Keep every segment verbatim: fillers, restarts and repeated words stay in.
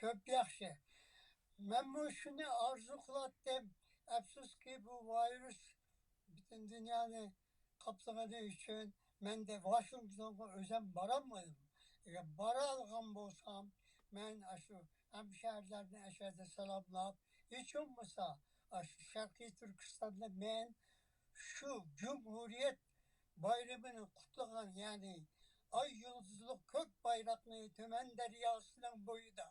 كۆپ ياخشى. مەنمۇ شۇنى ئارزۇ قىلاتتىم. ئەپسۇسكى، بۇ ۋىرۇس پۈتۈن دۇنيانى قاپلىغىنى ئۈچۈن مەندە ۋاشىنگتونغا ئۆزۈم بارالمىدىم. ئەگەر بارالغان بولسام، مەن ئاشۇ ھەمشەھەرلەرنى ئەشەدە سالاملاپ، ھېچ بولمىسا ئاشۇ شەرقىي تۈركىستاندا مەن شۇ جۇمھۇرىيەت بايرىمىنى قۇتلىغان، يەنى ئاي يۇلتۇزلۇق كۆك بايراقنى تۈمەن دەرياسىنىڭ بويىدا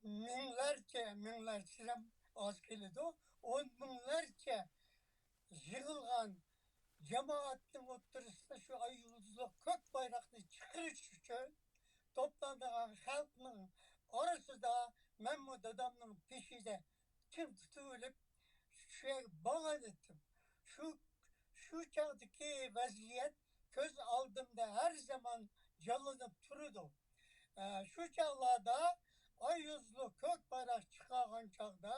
مىڭلارچە، مىڭلارچە دېسەم ئاز كېلىدۇ، ئون مىڭلارچە يىغىلغان جامائەتنىڭ ئوتتۇرىسىدا شۇ ئاي يۇلتۇزلۇق كۆك بايراقنى چىقىرىش ئۈچۈن توپلانغان خەلقنىڭ ئارىسىدا مەنمۇ دادامنىڭ پېشىدە چىڭ تۇتۇۋېلىپ، شۇ يەرگە بارغان ئىدىم. شۇ، شۇ چاغدىكى ۋەزىيەت كۆز ئالدىمدا ھەر زامان جانلىنىپ تۇرىدۇ. ئە، شۇ چاغلاردا ئاي يۇلتۇزلۇق كۆك بايراق چىقارغان چاغدا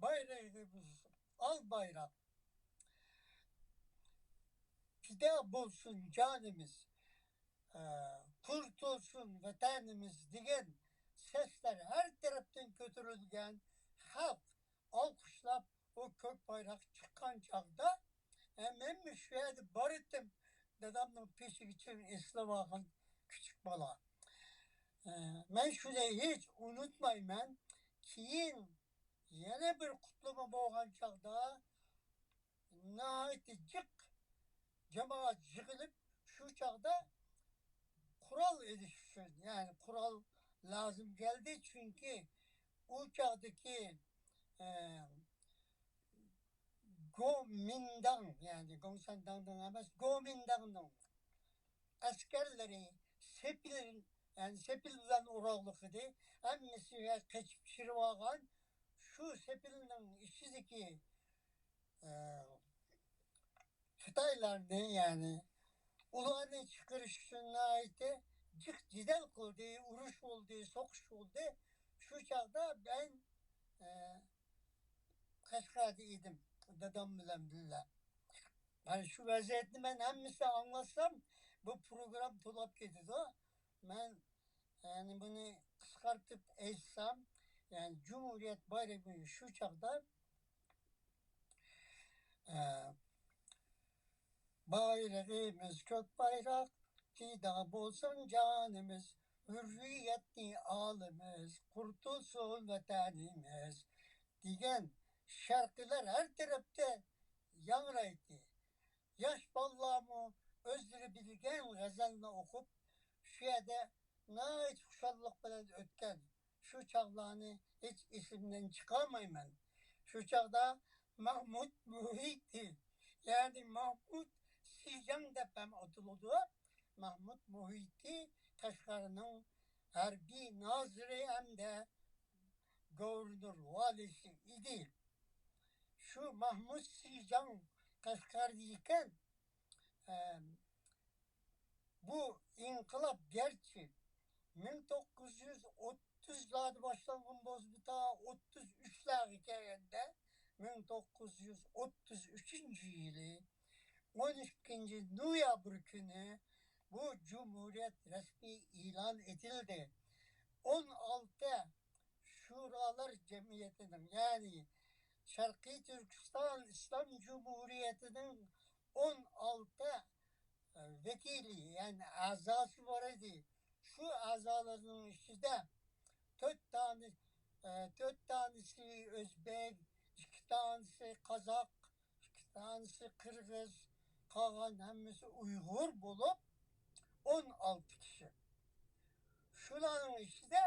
بايرىقىمىز، ئال بايراق، پىدا بولسۇن جانىمىز، ئە، قۇرتۇلسۇن ۋەتەنىمىز دېگەن سەسلەر ھەر تەرەپتىن كۆتۈرۈلگەن. خەلق ئالقىشلاپ ئۇ كۆك بايراق چىققان چاغدا، ئە، مەنمۇ شۇ يەردە بار ئىدىم. دادامنىڭ پېشىگە چىڭ ئېسىلىۋالغان كىچىك بالا. ئە، مەن شۇنى ھېچ ئۇنتۇمايمەن. كېيىن يەنە بىر قۇتلىما بولغان چاغدا ناھايىتى جىق جامائەت يىغىلىپ، شۇ چاغدا قورال ئېلىش ئۈچۈن، يەنى قورال لازىم كەلدى، چۈنكى ئۇ چاغدىكى، ئە، گومىنداڭ، يەنى گوڭسەنداڭنىڭ ئەمەس، گومىنداڭنىڭ ئەسكەرلىرى سېپىل، يەنى سېپىل بىلەن ئورۇنلۇق ئىدى. ھەممىسى قېچىپ چىرىۋالغان. شۇ سېپىلنىڭ ئىچىدىكى، ئە، خىتايلارنى، يەنى ئۇلارنى چىقىرىش ئۈچۈن ناھايىتى جىق جېدەل قىلدى، ئۇرۇش بولدى، سوقۇش بولدى. شۇ چاغدا مەن، ئە، قەشقەردە ئىدىم، دادام بىلەن بىللە. مانا شۇ ۋەزىيەتنى مەن ھەممىسىنى ئاڭلاتسام، بۇ پروگرام تولاپ كېتىدۇ. مەن، يەنى، بۇنى قىسقارتىپ ئېيتسام، يەنى، جۇمھۇرىيەت بايرىمى شۇ چاغدا، ئە، بايرىقىمىز كۆك بايراق، پىدا بولسۇن جانىمىز، ھۆررىيەتنى ئالىمىز، قۇرتۇلسۇن ۋەتەنىمىز دېگەن شەرقىيلار ھەر تەرەپتە ياڭرايتتى. ياش بالىلارمۇ ئۆزلىرى بىلگەن غەزەلنى ئوقۇپ، شۇ يەردە ناھايىتى خۇشاللىق بىلەن ئۆتكەن شۇ چاغلارنى ھېچ ئېسىمدىن چىقارمايمەن. شۇ چاغدا ماھمۇت مۇھىتى، يەنى ماھمۇت سىجاڭ دەپ ھەم ئاتىلىدۇ. ماھمۇت مۇھىتى قەشقەرنىڭ ھەربىي نازىرى ھەمدە گوۋۇرنور، ۋالىسى ئىدى. شۇ ماھمۇت سىجاڭ قەشقەردە ئىكەن. ئەم، بۇ ئىنقىلاب گەرچە مىڭ توققۇز يۈز ئوتتۇزلاردا باشلانغان بولسىمۇ، تا ئوتتۇز ئۈچلەرگە كەلگەندە، مىڭ توققۇز يۈز ئوتتۇز ئۈچىنچى يىلى ئون ئىككىنچى نويابىر كۈنى بۇ جۇمھۇرىيەت رەسمىي ئېلان ئېتىلدى. ئون ئالتە شۇرالار جەمئىيىتىنىڭ، يەنى شەرقىي تۈركىستان ئىسلام جۇمھۇرىيىتىنىڭ ئون ئالتە ۋەكىلى، يەنى ئەزاسى بار ئىدى. شۇ ئەزالارنىڭ ئىچىدە تۆت دانە، تۆت دانىسى ئۆزبېك، ئىككى دانىسى قازاق، ئىككى دانىسى قىرغىز، قالغان ھەممىسى ئۇيغۇر بولۇپ، ئون ئالتە كىشى. شۇلارنىڭ ئىچىدە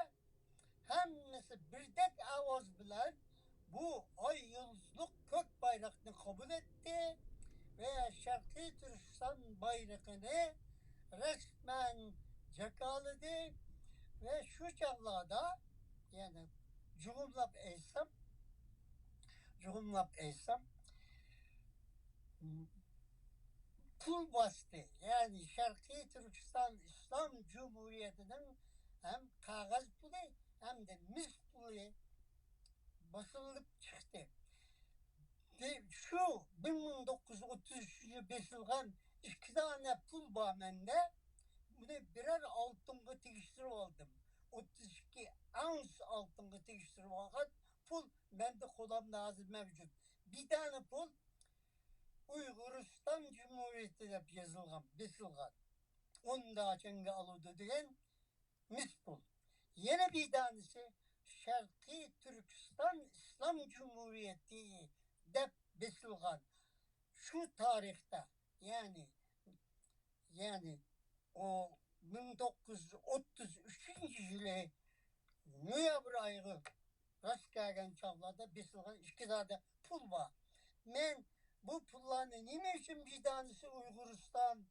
ھەممىسى بىردەك ئاۋاز بىلەن بۇ ئاي يۇلتۇزلۇق كۆك بايراقنى قوبۇل ئەتتى ۋە شەرقىي تۈركىستان بايرىقىنى رەسمەن جاكارلىدى ۋە شۇ چاغلاردا، يەنى جۇغۇملاپ ئېيتسام، جۇغۇملاپ ئېيتسام، پۇل باستى. يەنى شەرقىي تۈركىستان ئىسلام جۇمھۇرىيىتىنىڭ ھەم قەغەز پۇلى، ھەمدە مىس پۇلى باسىلىپ چىقتى. دە-، شۇ بىر مىڭ توققۇز يۈز ئوتتۇز ئۈچىنچى يىلى بېسىلغان ئىككى دانە پۇل بار مەندە. بۇنى بىرەر ئالتۇنغا تېگىشتۈرۈپ ئالدىم. ئوتتۇز ئىككى ئالتۇنغا تېگىشتۈرۈۋالغان پۇل مەندە قولۇمدا ھازىر مەۋجۇت. بىر دانە پۇل ئۇيغۇرىستان جۇمھۇرىيىتى دەپ يېزىلغان، بېسىلغان. ئوندا چەڭگە ئالىدۇ دېگەن مىس پۇل. يەنە بىر دانىسى شەرقىي تۈركىستان ئىسلام جۇمھۇرىيىتى دەپ بېسىلغان. شۇ تارىختا، يەنى، يەنى ئۇ مىڭ توققۇز يۈز ئوتتۇز ئۈچىنچى يىلى نويابىر ئايىغا راست كەلگەن چاغلاردا بېسىلغان ئىككى دانە پۇل بار. مەن بۇ پۇللارنى نېمە ئۈچۈن بىر دانىسى ئۇيغۇرىستان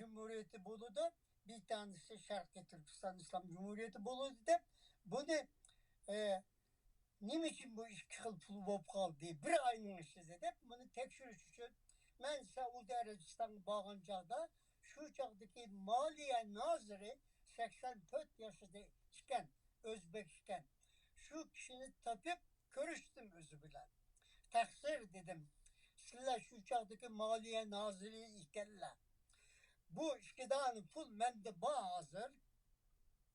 جۇمھۇرىيىتى بولىدۇ، بىر دانىسى شەرقىي تۈركىستان ئىسلام جۇمھۇرىيىتى بولىدۇ دەپ، بۇنى، ئە، نېمە ئۈچۈن بۇ ئىككى خىل پۇل بولۇپ قالدى بىر ئاينىڭ ئىچىدە دەپ، بۇنى تەكشۈرۈش ئۈچۈن مەن سەئۇدى ئەرەبىستانغا بارغان چاغدا، شۇ چاغدىكى مالىيە نازىرى سەكسەن تۆت ياشىدا ئىكەن، ئۆزبېك ئىكەن. شۇ كىشىنى تاپىپ كۆرۈشتۈم ئۆزى بىلەن. تەقسىر دېدىم، سىلەر شۇ چاغدىكى مالىيە نازىرى ئىكەنلەر. بۇ ئىككى دانە پۇل مەندە بار ھازىر.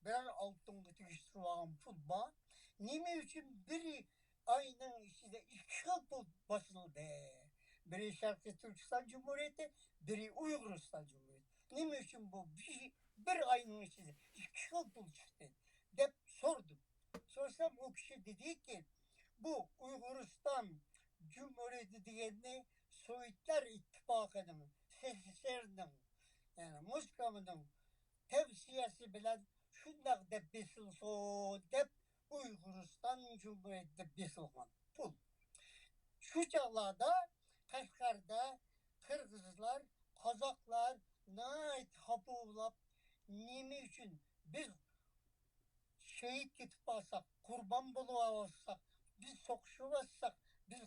بىرەر ئالتۇنغا تېگىشتۈرۈۋالغان پۇل بار. نېمە ئۈچۈن بىر ئاينىڭ ئىچىدە ئىككى خىل پۇل باسىلدى؟ بىرى شەرقىي تۈركىستان جۇمھۇرىيىتى، بىرى ئۇيغۇرىستان جۇمھۇرىيىتى. نېمە ئۈچۈن بۇ بىر، بىر ئاينىڭ ئىچىدە ئىككى خىل پۇل چىقتى دەپ سورىدىم. سورىسام، ئۇ كىشى دېدىكى، بۇ ئۇيغۇرىستان جۇمھۇرىيىتى دېگەننى سوۋېتلار ئىتتىپاقىنىڭ، سسسرنىڭ، يەنى موسكۋانىڭ تەۋسىيەسى بىلەن شۇنداق دەپ بېسىلسۇن دەپ، ئۇيغۇرىستان جۇمھۇرىيىتى دەپ بېسىلغان پۇل. شۇ چاغلاردا قەشقەردە قىرغىزلار، قازاقلار ناھايىتى خاپا بولاپ، نېمە ئۈچۈن بىز شېھىت كېتىپ قالساق، قۇربان بولۇۋالساق، بىز سوقۇشۇۋاتساق، بىز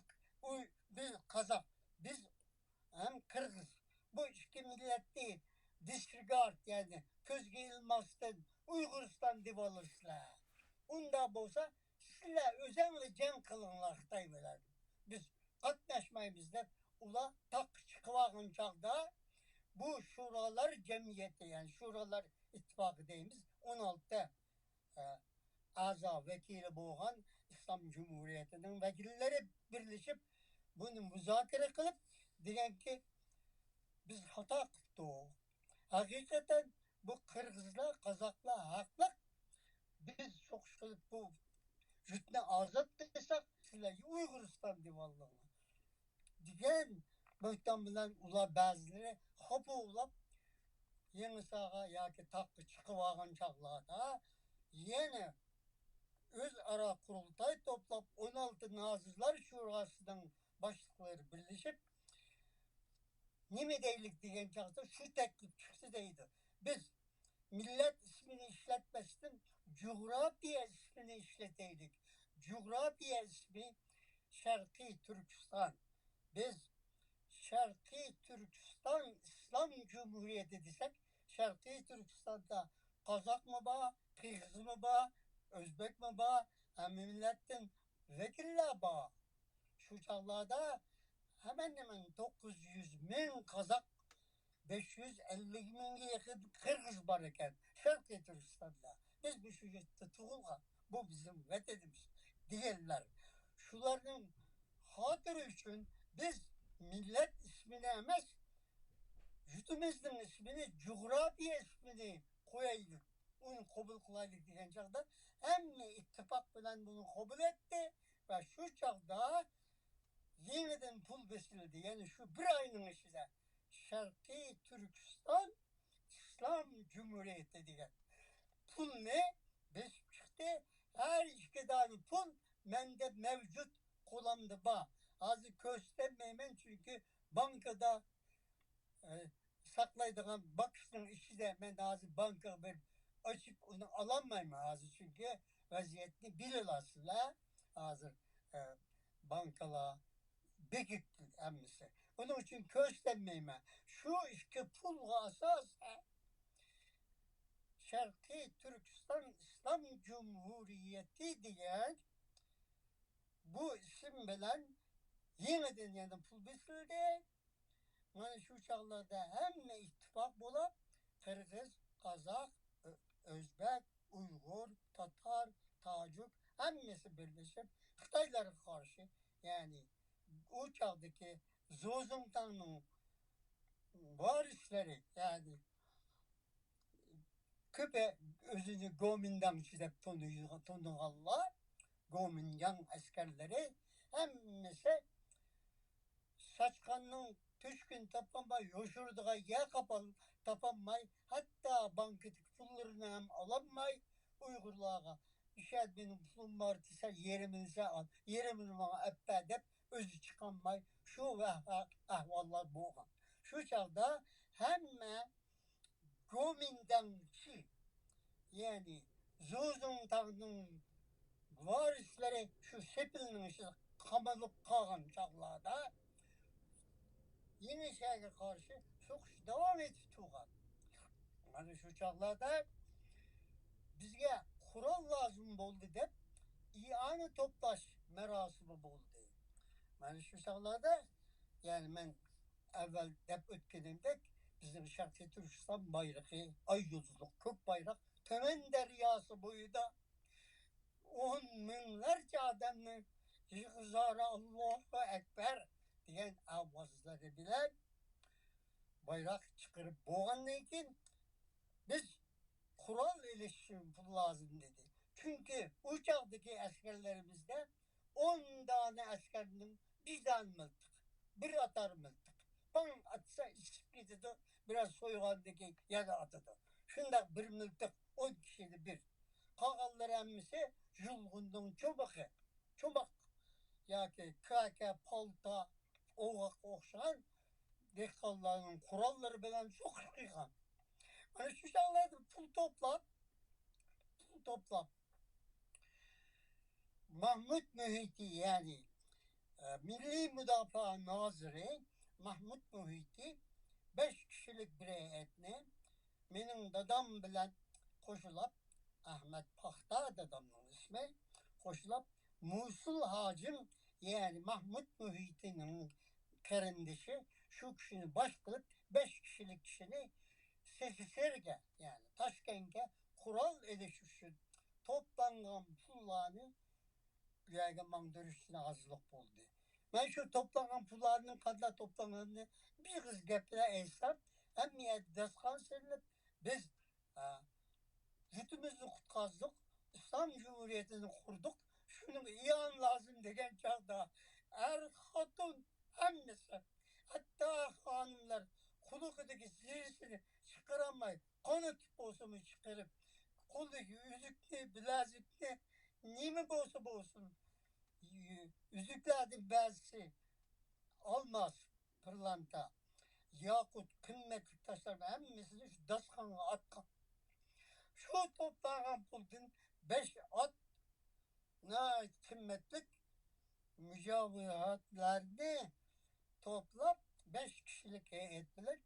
ئۇي-، بىز قازاق، بىز ھەم قىرغىز. بۇ ئىككى مىللەتنى دىسرېگارد، يەنى كۆزگە ئىلماستىن ئۇيغۇرىستان دېۋالىسىلەر. ئۇنداق بولسا، سىلەر ئۆزەڭلار جەڭ قىلىڭلار خىتاي بىلەن. بىز قاتناشمايمىز دەپ ئۇلار تاغقا چىقىۋالغان چاغدا، بۇ شۇرالار جەمئىيىتى، يەنى شۇرالار ئىتتىپاقى دەيمىز، ئون ئالتە، ئە، ئەزا ۋەكىلى بولغان ئىسلام جۇمھۇرىيىتىنىڭ ۋەكىللىرى بىرلىشىپ بۇنى مۇزاكىرە قىلىپ دېگەنكى، بىز خاتا قىپتۇق. ھەقىقەتەن بۇ قىرغىزلار، قازاقلار ھەقلىق. بىز سوقۇش قىلىپ بۇ يۇرتنى ئازاد قىلساق، سىلەر ئۇيغۇرىستان دېۋالىسىلەر دېگەن بوھتان بىلەن ئۇلار بەزىلىرى خاپا بولاپ، يېڭىساغا ياكى تاغقا چىقىۋالغان چاغلاردا يەنە ئۆزئارا قۇرۇلتاي توپلاپ، ئون ئالتە نازىرلار شوراسىنىڭ باشلىقلىرى بىرلىشىپ، نېمە دەيلىك دېگەن چاغدا شۇ تەكلىپ چىقتى دەيدۇ. بىز مىللەت ئىسمىنى ئىشلەتمەستىن، جۇغراپىيە ئىسمىنى ئىشلىتەيلىك. جۇغراپىيە ئىسمى شەرقىي تۈركىستان. بىز شەرقىي تۈركىستان ئىسلام جۇمھۇرىيىتى دېسەك، شەرقىي تۈركىستاندا قازاقمۇ بار، قىرغىزمۇ بار، ئۆزبەكمۇ بار، ھەممە مىللەتتىن ۋەكىللەر بار. شۇ چاغلاردا ھەمەن ھەمەن توققۇز يۈز مىڭ قازاق، بەش يۈز ئەللىك مىڭگە يېقىن قىرغىز بار ئىكەن شەرقىي تۈركىستاندا. بىز مۇشۇ يۇرتتا تۇغۇلغان، بۇ بىزنىڭ ۋەتىنىمىز دېگەنلەر. شۇلارنىڭ خاتىرە ئۈچۈن بىز مىللەت ئىسمىنى ئەمەس، يۇرتىمىزنىڭ ئىسمىنى، جۇغراپىيە ئىسمىنى قويايلى، ئۇنى قوبۇل قىلايلى دېگەن چاغدا ھەممە ئىتتىپاق بىلەن بۇنى قوبۇل ئەتتى ۋە شۇ چاغدا يېڭىدىن پۇل بېسىلدى. يەنى شۇ بىر ئاينىڭ ئىچىدە شەرقىي تۈركىستان ئىسلام جۇمھۇرىيىتى دېگەن پۇلنى بېسىپ چىقتى. ھەر ئىككى دانە پۇل مەندە مەۋجۇت، قولۇمدا بار. ھازىر كۆرسىتەلمەيمەن، چۈنكى بانكىدا، ئە، ساقلايدىغان باكىسنىڭ ئىچىدە. مەن ھازىر بانكىغا بېرىپ ئاچىپ ئۇنى ئالالمايمەن ھازىر، چۈنكى ۋەزىيەتنى بىلىۋالىسىلەر. ھازىر، ئە، بانكىلار بېكىتتى ھەممىسى. ئۇنىڭ ئۈچۈن كۆرسىتەلمەيمەن. شۇ ئىككى پۇلغا ئاساسەن شەرقىي تۈركىستان ئىسلام جۇمھۇرىيىتى دېگەن بۇ ئىسىم بىلەن يېڭىدىن يەنە پۇل بېسىلدى. مانا شۇ چاغلاردا ھەممە ئىتتىپاق بولۇپ، قىرغىز، قازاق، ئۆ-، ئۆزبەك، ئۇيغۇر، تاتار، تاجىك، ھەممىسى بىرلىشىپ خىتايلارغا قارشى، يەنى ئۇ چاغدىكى زۇزۇڭتاڭنىڭ ۋارىسلىرى، يەنى كۆپى ئۆزىنى گومىنداڭچى دەپ تونۇيدىغان، تونۇغانلار، گومىنداڭ ئەسكەرلىرى ھەممىسى ساچقاننىڭ تۆشۈكىنى تاپالماي، يوشۇرىدىغان يەر قاپال-، تاپالماي، ھەتتا بانكىدىكى پۇللىرىنى ھەم ئالالماي، ئۇيغۇرلارغا، «ئىشەدە مېنىڭ پۇلۇم بار» دېسە، «يېرىمىنى سەن ئال، يېرىمىنى ماڭا ئەپ بەر» دەپ، ئۆزى چىقالماي، شۇ ئەھۋاللار بولغان. شۇ چاغدا ھەممە گومىنداڭچى، يەنى زۇزۇڭتاڭنىڭ ۋارىسلىرى شۇ سېپىلنىڭ ئىچىدە قامىلىپ قالغان چاغلاردا، يېڭىشەھەرگە قارشى سوقۇش داۋام ئېتىپ تۇرغان. مانا شۇ چاغلاردا بىزگە قورال لازىم بولدى دەپ، ئىئانە توپلاش مەراسىمى بولدى. مانا شۇ چاغلاردا، يەنى مەن ئەۋۋەل دەپ ئۆتكىنىمدەك، بىزنىڭ شەرقىي تۈركىستان بايرىقى، ئاي يۇلتۇزلۇق كۆك بايراق، تۈمەن دەرياسى بويىدا ئون مىڭلارچە ئادەمنىڭ يىغا زارى «ئاللاھۇ ئەكبەر» دېگەن ئاۋازلىرى بىلەن بايراق چىقىرىپ بولغاندىن كېيىن، بىز قورال ئېلىش ئۈچۈن پۇل لازىم دېدى. چۈنكى ئۇ چاغدىكى ئەسكەرلىرىمىزدە ئون دانە ئەسكەرنىڭ بىر دانە مىلتىق، بىر ئاتار مىلتىق. پاڭ ئاتسا ئىسسىپ كېتىدۇ، بىراز سويغاندىن كېيىن يەنە ئاتىدۇ. شۇنداق بىر مىلتىق ئون كىشىدە بىر. قالغانلىرى ھەممىسى يۇلغۇننىڭ چومىقى، چوماق ياكى كاكە، پالتا، ئوغاققا ئوخشىغان دېھقانلارنىڭ قوراللىرى بىلەن سوقۇش قىلغان. مانا شۇ چاغلاردا پۇل توپلاپ، پۇل توپلاپ، مەھمۇت مۇھىتى، يەنى، ئە، مىللىي مۇداپىئە نازىرى مەھمۇت مۇھىتى بەش كىشىلىك بىر ھەيئەتنى مېنىڭ دادام بىلەن قوشۇلاپ، ئەھمەد پاختا دادامنىڭ ئىسمى، قوشۇلاپ، مۇسۇل ھاجىم، يەنى مەھمۇت مۇھىتىنىڭ قېرىندىشى، شۇ كىشىنى باش قىلىپ، بەش كىشىلىك كىشىنى سېسسرگە، يەنى تاشكەنتكە قورال ئېلىش ئۈچۈن توپلانغان پۇللارنى ئۇ يەرگە ماڭدۇرۇش ئۈچۈن ھازىرلىق بولدى. مەن شۇ توپلانغان پۇللارنىڭ قانداق توپلانغىنىنى بىر ئېغىز گەپ بىلەن ئېيتسام، ھەممە يەردە داستىخان سېلىنىپ، بىز، ھە، يۇرتىمىزنى قۇتقۇزدۇق، ئىسلام جۇمھۇرىيىتىنى قۇردۇق، شۇنىڭغا ئىئانە لازىم دېگەن چاغدا، ئەر، خوتۇن ھەممىسى، ھەتتا خانىملار قۇلىقىدىكى زىرىسىنى چىقىرالماي، قانىتىپ بولسىمۇ چىقىرىپ، قولىدىكى ئۈزۈكنى، بىلەزۈكنى، نېمە بولسا بولسۇن، ئۈزۈكلەردىن بەزىسى ئالماس، پىرلانتا، ياقۇت، قىممەتلىك تاشلارنىڭ ھەممىسىنى شۇ داستىخانغا ئاتقان. شۇ توپلانغان پۇلدىن بەش ئات ناھايىتى قىممەتلىك مۇجەۋھەراتلارنى توپلاپ، بەش كىشىلىك ھەيئەت بىلەن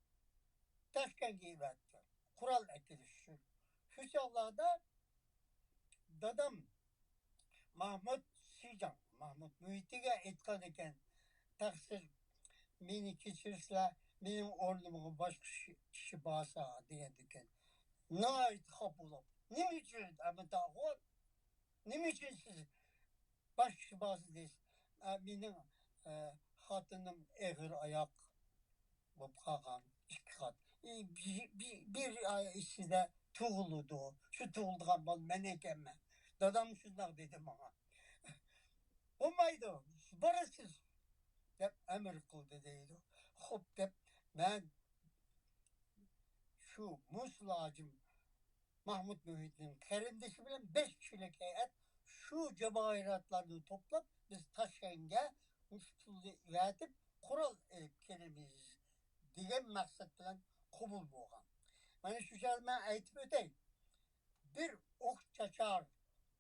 تاشكەنتكە ئېۋەتتى، قورال ئەكېلىش ئۈچۈن. شۇ چاغلاردا دادام مەھمۇت سىجاڭ، مەھمۇت مۇھىتىگە ئېيتقان ئىكەن، «تەقسىر، مېنى كەچۈرسىلەر، مېنىڭ ئورنۇمغا باشقا كىشى، كىشى بارسا» دېگەن ئىكەن. ناھايىتى خاپا بولۇپ، «نېمە ئۈچۈن، ئەمىتاغۇل؟ نېمە ئۈچۈن سىز باشقا كىشى بارسا دەيسىز؟» «ئە، مېنىڭ، ئە، خوتۇنۇم ئېغىر ئاياق بولۇپ قالغان، ئىككى قات. ئى، بىر، بىر، بىر ئاي ئىچىدە تۇغۇلىدۇ. شۇ تۇغۇلىدىغان بالا مەن ئىكەنمەن. دادام شۇنداق دېدى ماڭا.» «بولمايدۇ، بارىسىز» دەپ ئەمىر قىلدى دەيدۇ. خوپ دەپ مەن شۇ مۇسۇل ھاجىم مەھمۇت مۇھىتىنىڭ قېرىندىشى بىلەن بەش كىشىلىك ھەيئەت شۇ جاۋاھىراتلارنى توپلاپ، بىز تاشكەنتكە مۇشۇ پۇلنى ئەۋەتىپ، قورال ئېلىپ كېلىمىز دېگەن مەقسەت بىلەن قوبۇل بولغان. مانا شۇ چاغدا مەن ئېيتىپ ئۆتەي. بىر ئوق چاچار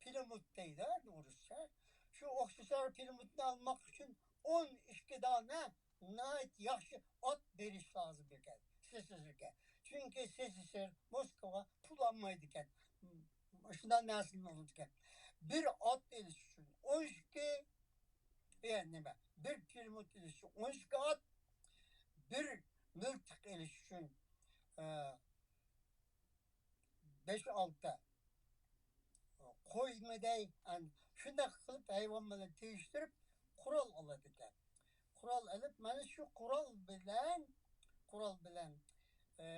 پىلىموت دەيدۇ ئورۇسچە. شۇ ئوق چاچار پىلىموتنى ئالماق ئۈچۈن ئون ئىككى دانە ناھايىتى ياخشى ئات بېرىش لازىم ئىكەن سېسسرگە. چۈنكى سېسسر موسكۋا پۇل ئالمايدىكەن. شۇنداق نەرسىنى ئالىدىكەن. بىر ئات ئېلىش ئۈچۈن ئون ئىككى، ئە، نېمە، بىر پىلىموت ئېلىش ئۈچۈن ئون ئىككى ئات، بىر مىلتىق ئېلىش ئۈچۈن، ئە، بەش-ئالتە قويمىدەي، ئەن-، شۇنداق قىلىپ ھايۋان بىلەن تېگىشتۈرۈپ قورال ئالىدىكەن. قورال ئېلىپ، مانا شۇ قورال بىلەن، قورال بىلەن، ئە،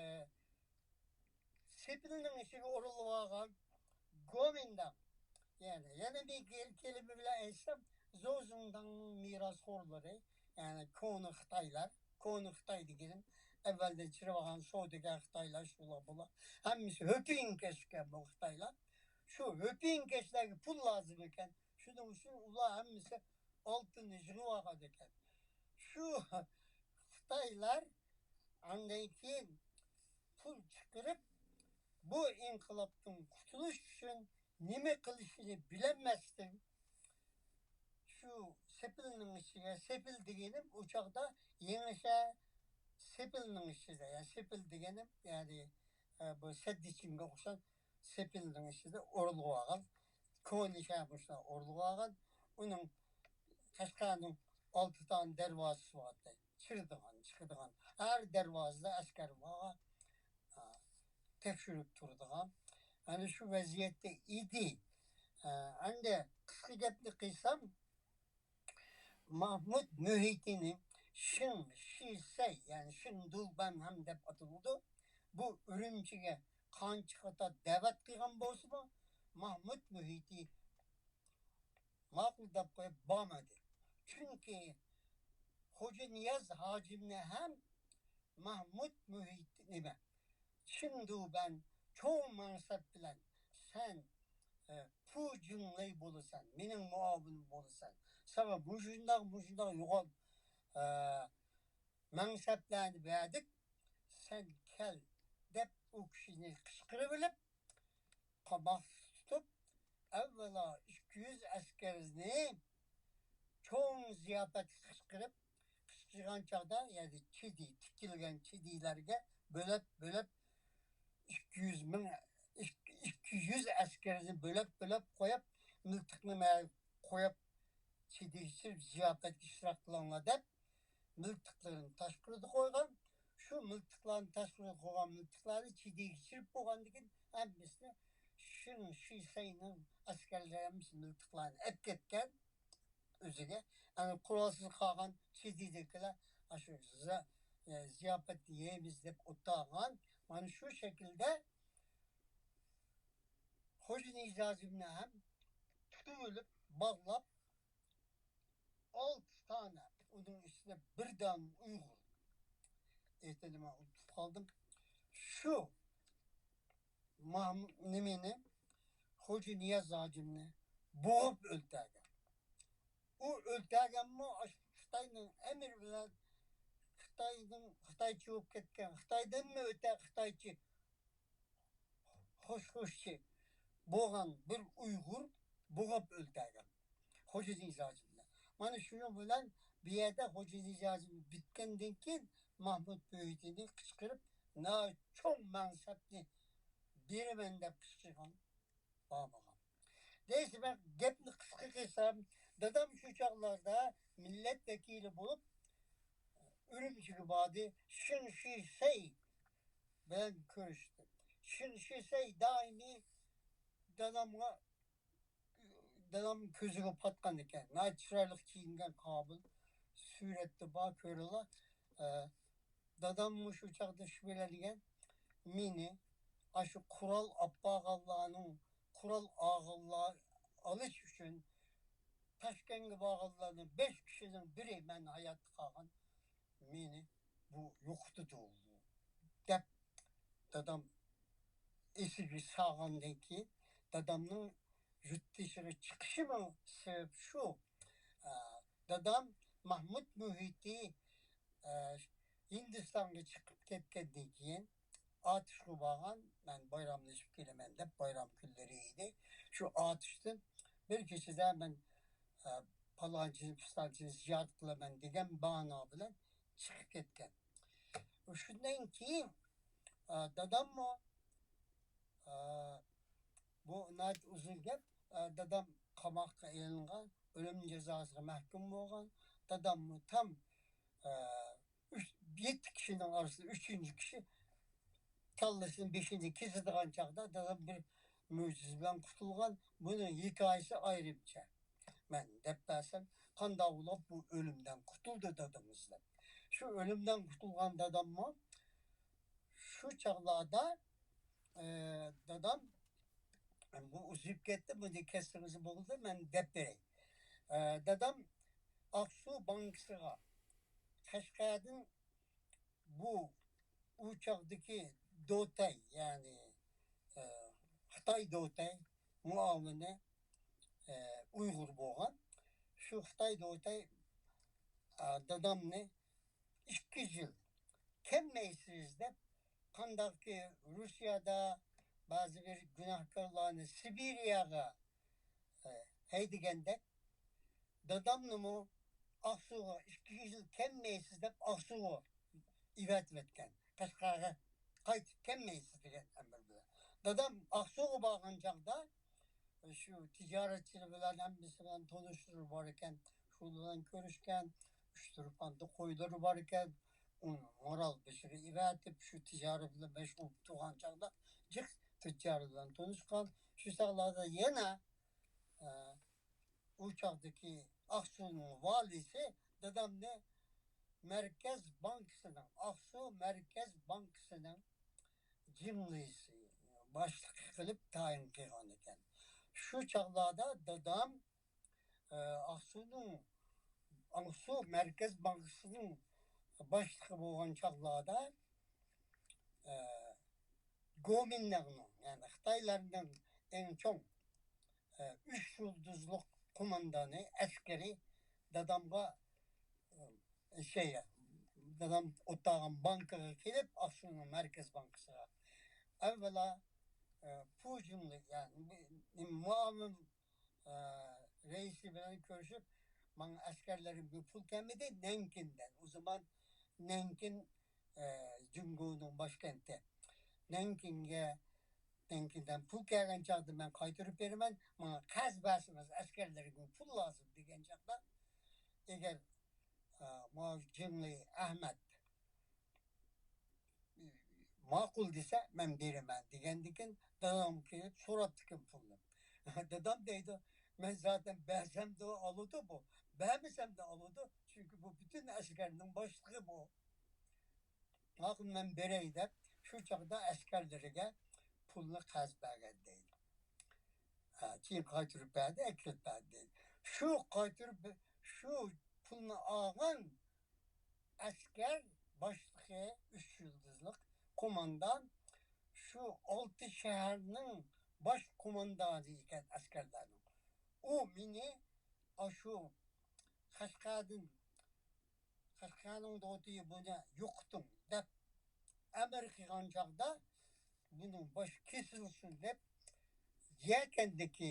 سېپىلنىڭ ئىچىگە ئورۇنلىۋالغان گومىنداڭ، يەنى، يەنە بىر كەل-، كەلىمە بىلەن ئېيتسام، زوزۇڭداڭنىڭ مىراسخورلىرى، يەنى كونا خىتايلار، كونا خىتاي دېگىنىم ئەۋۋەلدىن چىرىۋالغان سودىگەر خىتايلار، شۇلار بۇلار. ھەممىسى ھۆپىيىڭكەش ئىكەن بۇ خىتايلار. شۇ ھۆپىيىڭكەشلەرگە پۇل لازىم ئىكەن. شۇنىڭ ئۈچۈن ئۇلار ھەممىسى ئالتۇننى يىغىۋالغان ئىكەن. شۇ خىتايلار ئاندىن كېيىن پۇل چىقىرىپ، بۇ ئىنقىلابتىن قۇتۇلۇش ئۈچۈن نېمە قىلىشىنى بىلەلمەستىن، شۇ سېپىلنىڭ ئىچىگە، سېپىل دېگىنىم ئۇ چاغدا يېڭىچە سېپىلنىڭ ئىچىدە، يەنى سېپىل دېگىنىم، يەنى، ئە، بۇ سەددىچىنگە ئوخشاش سېپىلنىڭ ئىچىدە ئورۇنلىۋالغان، كونا شەھەر مۇشۇنداق ئورۇنلىۋالغان. ئۇنىڭ قەشقەرنىڭ ئالتە دانە دەرۋازىسى بار ئىدى. كىرىدىغان، چىقىدىغان. ھەر دەرۋازىدا ئەسكەر بار، ئا، تەكشۈرۈپ تۇرىدىغان. ئەنە شۇ ۋەزىيەتتە ئىدى. ئا، ئەمدى قىسقا گەپنى قىلسام، ماھمۇد مۇھىتىنى شىڭ شىسەي، يەنى شىڭ دۇبەن ھەم دەپ ئاتىلىدۇ. بۇ ئۈرۈمچىگە قانچە قېتىم دەۋەت قىلغان بولسىمۇ، ماھمۇد مۇھىتى ماقۇل دەپ قويۇپ بارمىدى. چۈنكى خوجانىياز ھاجىمنى ھەم ماھمۇد مۇھىتى نېمە، چىڭدۇبەن چوڭ مەنسەپ بىلەن سەن، ئە، پۇ جىڭلەي بولىسەن، مېنىڭ مۇئاۋىنىم بولىسەن. ساڭا مۇشۇنداق، مۇشۇنداق يوغان، ئە، مەنسەپلەرنى بەردۇق، سەن كەل، دەپ ئۇ كىشىنى قىچقىرىۋېلىپ، قاماقتا تۇتۇپ، ئەۋۋەلا ئىككى يۈز ئەسكەرنى چوڭ زىياپەتكە قىچقىرىپ، قىچقىرغان چاغدا، يەنى چىدى، تىكىلگەن چىدىلەرگە بۆلەپ، بۆلەپ، ئىككى يۈز مىڭ، ئىككى يۈز ئەسكەرنى بۆلەپ، بۆلەپ قويۇپ، مىلتىقنى مە-، قويۇپ، چىدىگە چىرىپ زىياپەتكە ئىشتىراك قىلىڭلار دەپ، مىلتىقلىرىنى تاشقىرىدا قويغان. شۇ مىلتىقلارنى تاشقىرىدا قويغان مىلتىقلارنى چىدىگە چىرىپ بولغاندىن كېيىن، ھەممىسىنى شىڭ شىسەينىڭ ئەسكەرلىرى ھەممىسى مىلتىقلارنى ئەپ كەتكەن ئۆزىگە. ئەنە قورالسىز قالغان چىدىدىكىلەر ئاشۇ زى-، زىياپەتنى يەيمىز دەپ ئولتۇرغان. مانا شۇ شەكىلدە خوجا نىياز ھاجىمنى ھەم تۇتۇۋېلىپ، باغلاپ، ئالتە دانە، ئۇنىڭ ئىچىدە بىر دانە ئۇيغۇر. ئېتىنى مەن ئۇنتۇپ قالدىم. شۇ ماھمۇ-، نېمىنى، خوجا نىياز ھاجىمنى بوغۇپ ئۆلتۈرگەن. ئۇ ئۆلتۈرگەنمۇ ئاشۇ خىتاينىڭ ئەمرى بىلەن، خىتاينىڭ، خىتايچە بولۇپ كەتكەن، خىتايدىنمۇ ئۆتە خىتايچە خوش-خوشچى بولغان بىر ئۇيغۇر بوغۇپ ئۆلتۈرگەن خوجا نىياز ھاجىمنى. مانا شۇنىڭ بىلەن بۇ يەردە خوجا نىياز ھاجىم پۈتكەندىن كېيىن، ماھمۇد مۇھىتىنى قىچقىرىپ، ناھايىتى چوڭ مەنسەپنى بېرىمەن دەپ قىچقىرغان بارمىغان. نەيسە، مەن گەپنى قىسقا قىلسام، دادام شۇ چاغلاردا مىللەت ۋەكىلى بولۇپ ئۈرۈمچىگە باردى. شىڭ شىسەي بىلەن كۆرۈشتى. شىڭ شىسەي دائىمىي دادامغا، دادام كۆزىگە پاتقان ئىكەن. ناھايىتى چىرايلىق كىيىنگەن، قابىل سۈرەتتە بار، كۆرۈڭلار. ئە، داداممۇ شۇ چاغدا شۈبھىلەنگەن، مېنى ئاشۇ قورال ئاپارغانلارنىڭ، قورال ئالغانلار، ئالىش ئۈچۈن تاشكەنتكە بارغانلارنىڭ بەش كىشىنىڭ بىرى مەن ھاياتتا قالغان، مېنى بۇ يوقىتىدۇ، دەپ دادام ئېسىگە سالغاندىن كېيىن، دادامنىڭ يۇرت دېشىغا چىقىشىمۇ سەۋەب شۇ. ئە، دادام ماھمۇد مۇھىتى، ئە، ھىندىستانغا چىقىپ كەتكەندىن كېيىن، ئاتۇشقا بارغان، مەن بايراملىشىپ كېلىمەن دەپ، بايرام كۈنلىرى ئىدى. شۇ ئاتۇشتىن بىر كېچىدە مەن، ئە، پالانچىنى، پىستانچىنى زىيارەت قىلىمەن دېگەن بانا بىلەن چىقىپ كەتكەن. شۇندىن كېيىن، ئە، داداممۇ، ئە، بۇ ناھايىتى ئۇزۇن گەپ. ئە، دادام قاماققا ئېلىنغان، ئۆلۈم جازاسىغا مەھكۇم بولغان. داداممۇ تام، ئە، ئۈچ، يەتتە كىشىنىڭ ئارىسىدا ئۈچىنچى كىشى كاللىسىنى، بېشىنى كېسىدىغان چاغدا دادام بىر مۆجىزە بىلەن قۇتۇلغان، بۇنىڭ ھېكايىسى ئايرىمچە. مەن دەپ بەرسەم، قانداق بولۇپ بۇ ئۆلۈمدىن قۇتۇلدى دادىمىز دەپ. شۇ ئۆلۈمدىن قۇتۇلغان داداممۇ شۇ چاغلاردا، ئە، دادام، بۇ ئۇزىيىپ كەتتى، بۇنى كەسسىڭىز بولدى، مەن دەپ بېرەي. ئە، دادام ئاقسۇ بانكىسىغا قەشقەردىن بۇ ئۇ چاغدىكى دوتەي، يەنى، ئە، خىتاي دوتەي مۇئاۋىنى، ئە، ئۇيغۇر بولغان. شۇ خىتاي دوتەي، ئە، دادامنى ئىككى يىل كەلمەيسىز دەپ، قانداقكى روسىيەدە بەزى بىر گۇناھكارلارنى سىبىرىيەگە، ئە، ھەيدىگەندەك، دادامنىمۇ ئاقسۇغا ئىككى يىل كەلمەيسىز دەپ ئاقسۇغا ئېۋەتىۋەتكەن. قەشقەرگە قايتىپ كەلمەيسىز دېگەن ئەمىر بىلەن. دادام ئاقسۇغا بارغان چاغدا شۇ تىجارەتچىلەر بىلەن ھەممىسى بىلەن تونۇشلىرى بار ئىكەن. شۇلار بىلەن كۆرۈشكەن. ئۈچ تۇرپاندا قويلىرى بار ئىكەن. ئۇنى مارال بېشىغا ئېۋەتىپ، شۇ تىجارەت بىلەن مەشغۇل بولۇپ تۇرغان چاغدا جىق تىجارەت بىلەن تونۇشقان. شۇ چاغلاردا يەنە، ئە، ئۇ چاغدىكى ئاقسۇنىڭ ۋالىسى دادامنى مەركەز بانكىسىنىڭ، ئاقسۇ مەركەز بانكىسىنىڭ جىڭلىسى، باشلىقى قىلىپ تايىن قىلغان ئىكەن. شۇ چاغلاردا دادام، ئە، ئاقسۇنىڭ، ئاقسۇ مەركەز بانكىسىنىڭ باشلىقى بولغان چاغلاردا، ئە، گومىنداڭنىڭ، يەنى خىتايلارنىڭ ئەڭ چوڭ، ئە، ئۈچ يۇلدۇزلۇق قوماندانى، ئەسكىرى دادامغا، ئە، شەي، دادام ئولتۇرغان بانكىغا كېلىپ، ئاقسۇنىڭ مەركەز بانكىسىغا، ئەۋۋەلا، ئە، پۇ جۇڭلى، يەنى مۇئاۋىن، ئە، رەئىسى بىلەن كۆرۈشۈپ، ماڭا ئەسكەرلىرىمگە پۇل كەلمىدى، نەنكىندىن. ئۇ زامان نەنكىن، ئە، جۇڭگونىڭ باشكەنتى. نەنكىنگە، نەنكىندىن پۇل كەلگەن چاغدا مەن قايتۇرۇپ بېرىمەن، ماڭا قەرز بەرسىڭىز، ئەسكەرلىرىمگە پۇل لازىم دېگەن چاغدا، ئەگەر، ئە، ماۋۇ جىڭلى ئەھمەت ماقۇل دېسە، مەن بېرىمەن دېگەندىكىن، دادام كېلىپ سوراپتىكىن پۇلنى. دادام دەيدۇ، مەن زاتەن بەرسەمدە ئالىدۇ بۇ، بەرمىسەمدە ئالىدۇ، چۈنكى بۇ پۈتۈن ئەسكەرنىڭ باشلىقى بۇ. ماقۇل، مەن بېرەي دەپ، شۇ چاغدا ئەسكەرلىرىگە پۇلنى قەرز بەرگەن دەيدۇ. ھە، كېيىن قايتۇرۇپ بەردى، ئەكېلىپ بەردى دەيدۇ. شۇ قايتۇرۇپ، شۇ پۇلنى ئالغان ئەسكەر باشلىقى، ئۈچ يۇلدۇزلۇق قوماندان، شۇ ئالتە شەھەرنىڭ باش قوماندانى ئىكەن ئەسكەرلەرنىڭ. ئۇ مېنى ئاشۇ قەشقەردىن، قەشقەرنىڭ دوتىيى بۇنى يوقىتىڭ دەپ ئەمىر قىلغان چاغدا، بۇنىڭ باشى كېسىلسۇن دەپ، يەكەندىكى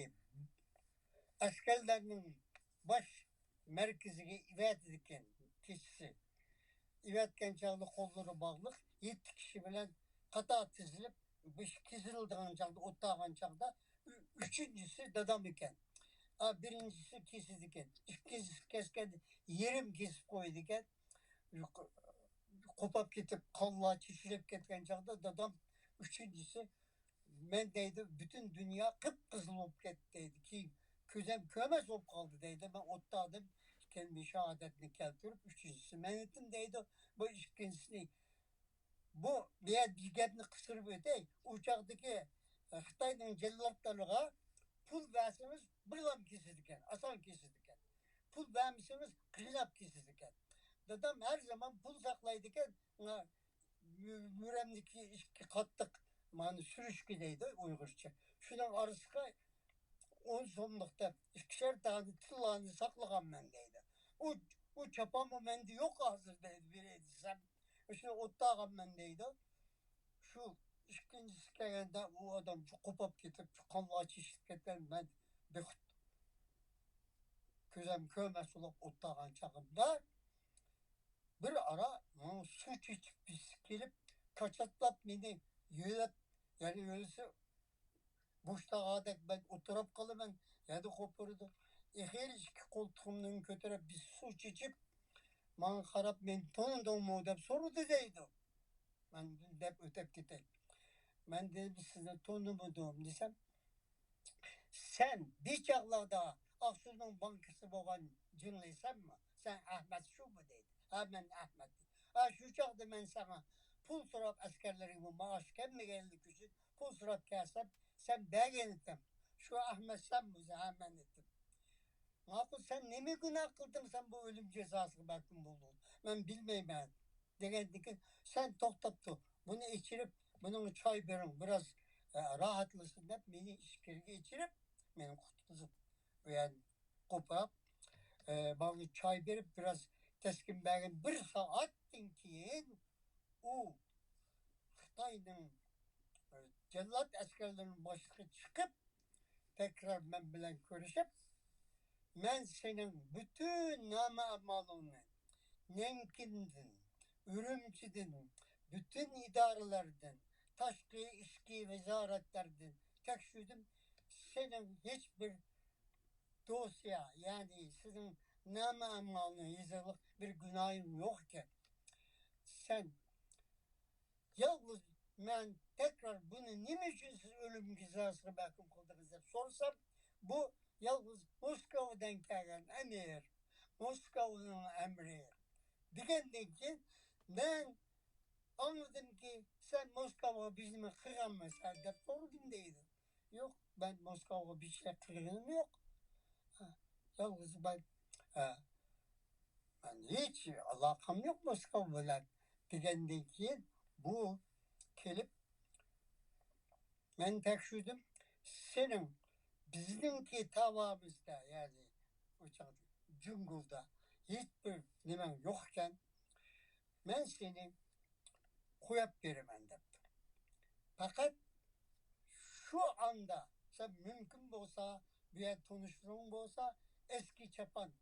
ئەسكەرلەرنىڭ باش مەركىزىگە ئېۋەتىدىكەن كېچىسى. ئېۋەتكەن چاغدا قوللىرى باغلىق، يەتتە كىشى بىلەن قاتار تىزىلىپ، بېشى كېسىلىدىغان چاغدا، ئولتۇرغان چاغدا، ئۈ-، ئۈچىنچىسى دادام ئىكەن. ئا، بىرىنچىسى كېسىدىكەن. ئىككىنچىسى كەسكەندە يېرىم كېسىپ قويىدىكەن. قوپاپ كېتىپ، قانلار چېچىلىپ كەتكەن چاغدا دادام ئۈچىنچىسى، مەن دەيدۇ، پۈتۈن دۇنيا قىپقىزىل بولۇپ كەتتى دەيدۇ. كېيىن كۆزۈم كۆرمەس بولۇپ قالدى دەيدۇ. مەن ئولتۇردۇم، ئىككىنچى شاھادەتنى كەلتۈرۈپ، ئۈچىنچىسى مەن ئىدىم دەيدۇ. بۇ ئىككىنچىسىنى، بۇ، بۇ يەردە بىر گەپنى قىستۇرۇپ ئۆتەي. ئۇ چاغدىكى، ئە، خىتاينىڭ جاللاتلىرىغا پۇل بەرسىڭىز، بىرلام كېسىدىكەن، ئاسان كېسىدىكەن. پۇل بەرمىسىڭىز، قىيناپ كېسىدىكەن. دادام ھەر زامان پۇل ساقلايدىكەن. مۈ-، مۈرەمدىكى ئىككى قاتتىق، مانا، سۈرۈشكە دەيدۇ ئۇيغۇرچە. شۇنىڭ ئارىسىغا ئون سوملۇق دەپ ئىككىشەر دانە تىللانى ساقلىغانمەن دەيدۇ. ئۇ، ئۇ چاپانمۇ مەندە يوق ھازىر دەيدۇ، بېرەي دېسەم. شۇنى ئوتتاغانمەن دەيدۇ. شۇ ئىككىنچىسى كەلگەندە ئۇ ئادام شۇ قوپاپ كېتىپ، شۇ قانلار چېچىلىپ كەتكەن، مەن بىخۇد كۆزۈم كۆرمەس بولۇپ ئوتتاغان چاغىمدا، بىر ئارا ماڭا سۇ چېچىپ بېسىپ كېلىپ، كاچاتلاپ مېنى يۆلەپ، يەنە يۆلىسە بوشلىغاندەك مەن ئولتۇرۇپ قالىمەن، يەنە قوپۇرىدۇ. ئېخىرى ئىككى قولتۇقۇمدىن كۆتۈرۈپ بىر سۇ چېچىپ، ماڭا قاراپ، مېنى تونۇدۇڭمۇ دەپ سورىدى دەيدۇ. مەن دەپ ئۆتۈپ كېتەي. مەن دېدىم، سىزنى تونۇمىدىم دېسەم، سەن بىر چاغلاردا ئاقسۇنىڭ بانكىسى بولغان جىڭلى سەنمۇ؟ سەن ئەھمەت شۇمۇ دەيدۇ. ھە، مەن ئەھمەت. ھە، شۇ چاغدا مەن ساڭا پۇل سوراپ، ئەسكەرلىرىڭنىڭ مائاش كەلمىگەنلىكى ئۈچۈن پۇل سوراپ كەلسەم، سەن بەرگەنىدىڭ. شۇ ئەھمەت سەنمۇ؟ ھە، مەن ئېيتتىم. ماقۇل، سەن نېمە گۇناھ قىلدىڭ سەن بۇ ئۆلۈم جازاسىغا مەھكۇم بولدۇڭ؟ مەن بىلمەيمەن، دېگەندىكىن، سەن توختاپ تۇر، بۇنى ئېچىرىپ، بۇنىڭغا چاي بېرىڭ، بىراز، ئە، راھەتلىنىشسۇن دەپ، مېنى ئىچكىرىگە ئېچىرىپ، مېنى قۇتقۇزۇپ، ئۇ يەردىن قوپاپ، ئە، ماڭا چاي بېرىپ، بىراز تەسكىن بەرگەن. بىر سائەتتىن كېيىن ئۇ خىتاينىڭ، ئە، جاللات ئەسكەرلىرىنىڭ باشلىقى چىقىپ، تەكرار مەن بىلەن كۆرۈشۈپ، مەن سېنىڭ پۈتۈن نامە-ئەمالىڭنى نەنكىندىن، ئۈرۈمچىدىن، پۈتۈن ئىدارىلەردىن، تاشقى، ئىچكى ۋازارەتلەردىن تەكشۈردۈم. سېنىڭ ھېچبىر دوسىيە، يەنى سېنىڭ نامە-ئەمالىڭ يېزىقلىق بىر گۇناھىڭ يوق ئىكەن. سەن يالغۇز مەن تەكرار بۇنى نېمە ئۈچۈن سىز ئۆلۈم جازاسىغا مەھكۇم قىلدىڭىز دەپ سورىسام، بۇ يالغۇز موسكۋادىن كەلگەن ئەمىر، موسكۋانىڭ ئەمرى دېگەندىن كېيىن، مەن ئاڭلىدىمكى، سەن موسكۋاغا بىر نېمە قىلغانمىسەن دەپ سورىدىم دەيدۇ. يوق، مەن موسكۋاغا بىر شەي قىلغىنىم يوق. ھە، يالغۇز مەن، ھە، مەن ھېچ ئالاقەم يوق موسكۋا بىلەن دېگەندىن كېيىن، بۇ كېلىپ مەن تەكشۈردۈم. سېنىڭ بىزنىڭكى تاۋابىزدا، يەنى ئۇ چاغدا جۇڭگودا ھېچبىر نېمەڭ يوق ئىكەن. مەن سېنى قويۇپ بېرىمەن دەپتۇ. پەقەت شۇ ئاندا سەن مۇمكىن بولسا، بۇ يەردە تونۇشلىرىڭ بولسا، ئەسكى چاپان،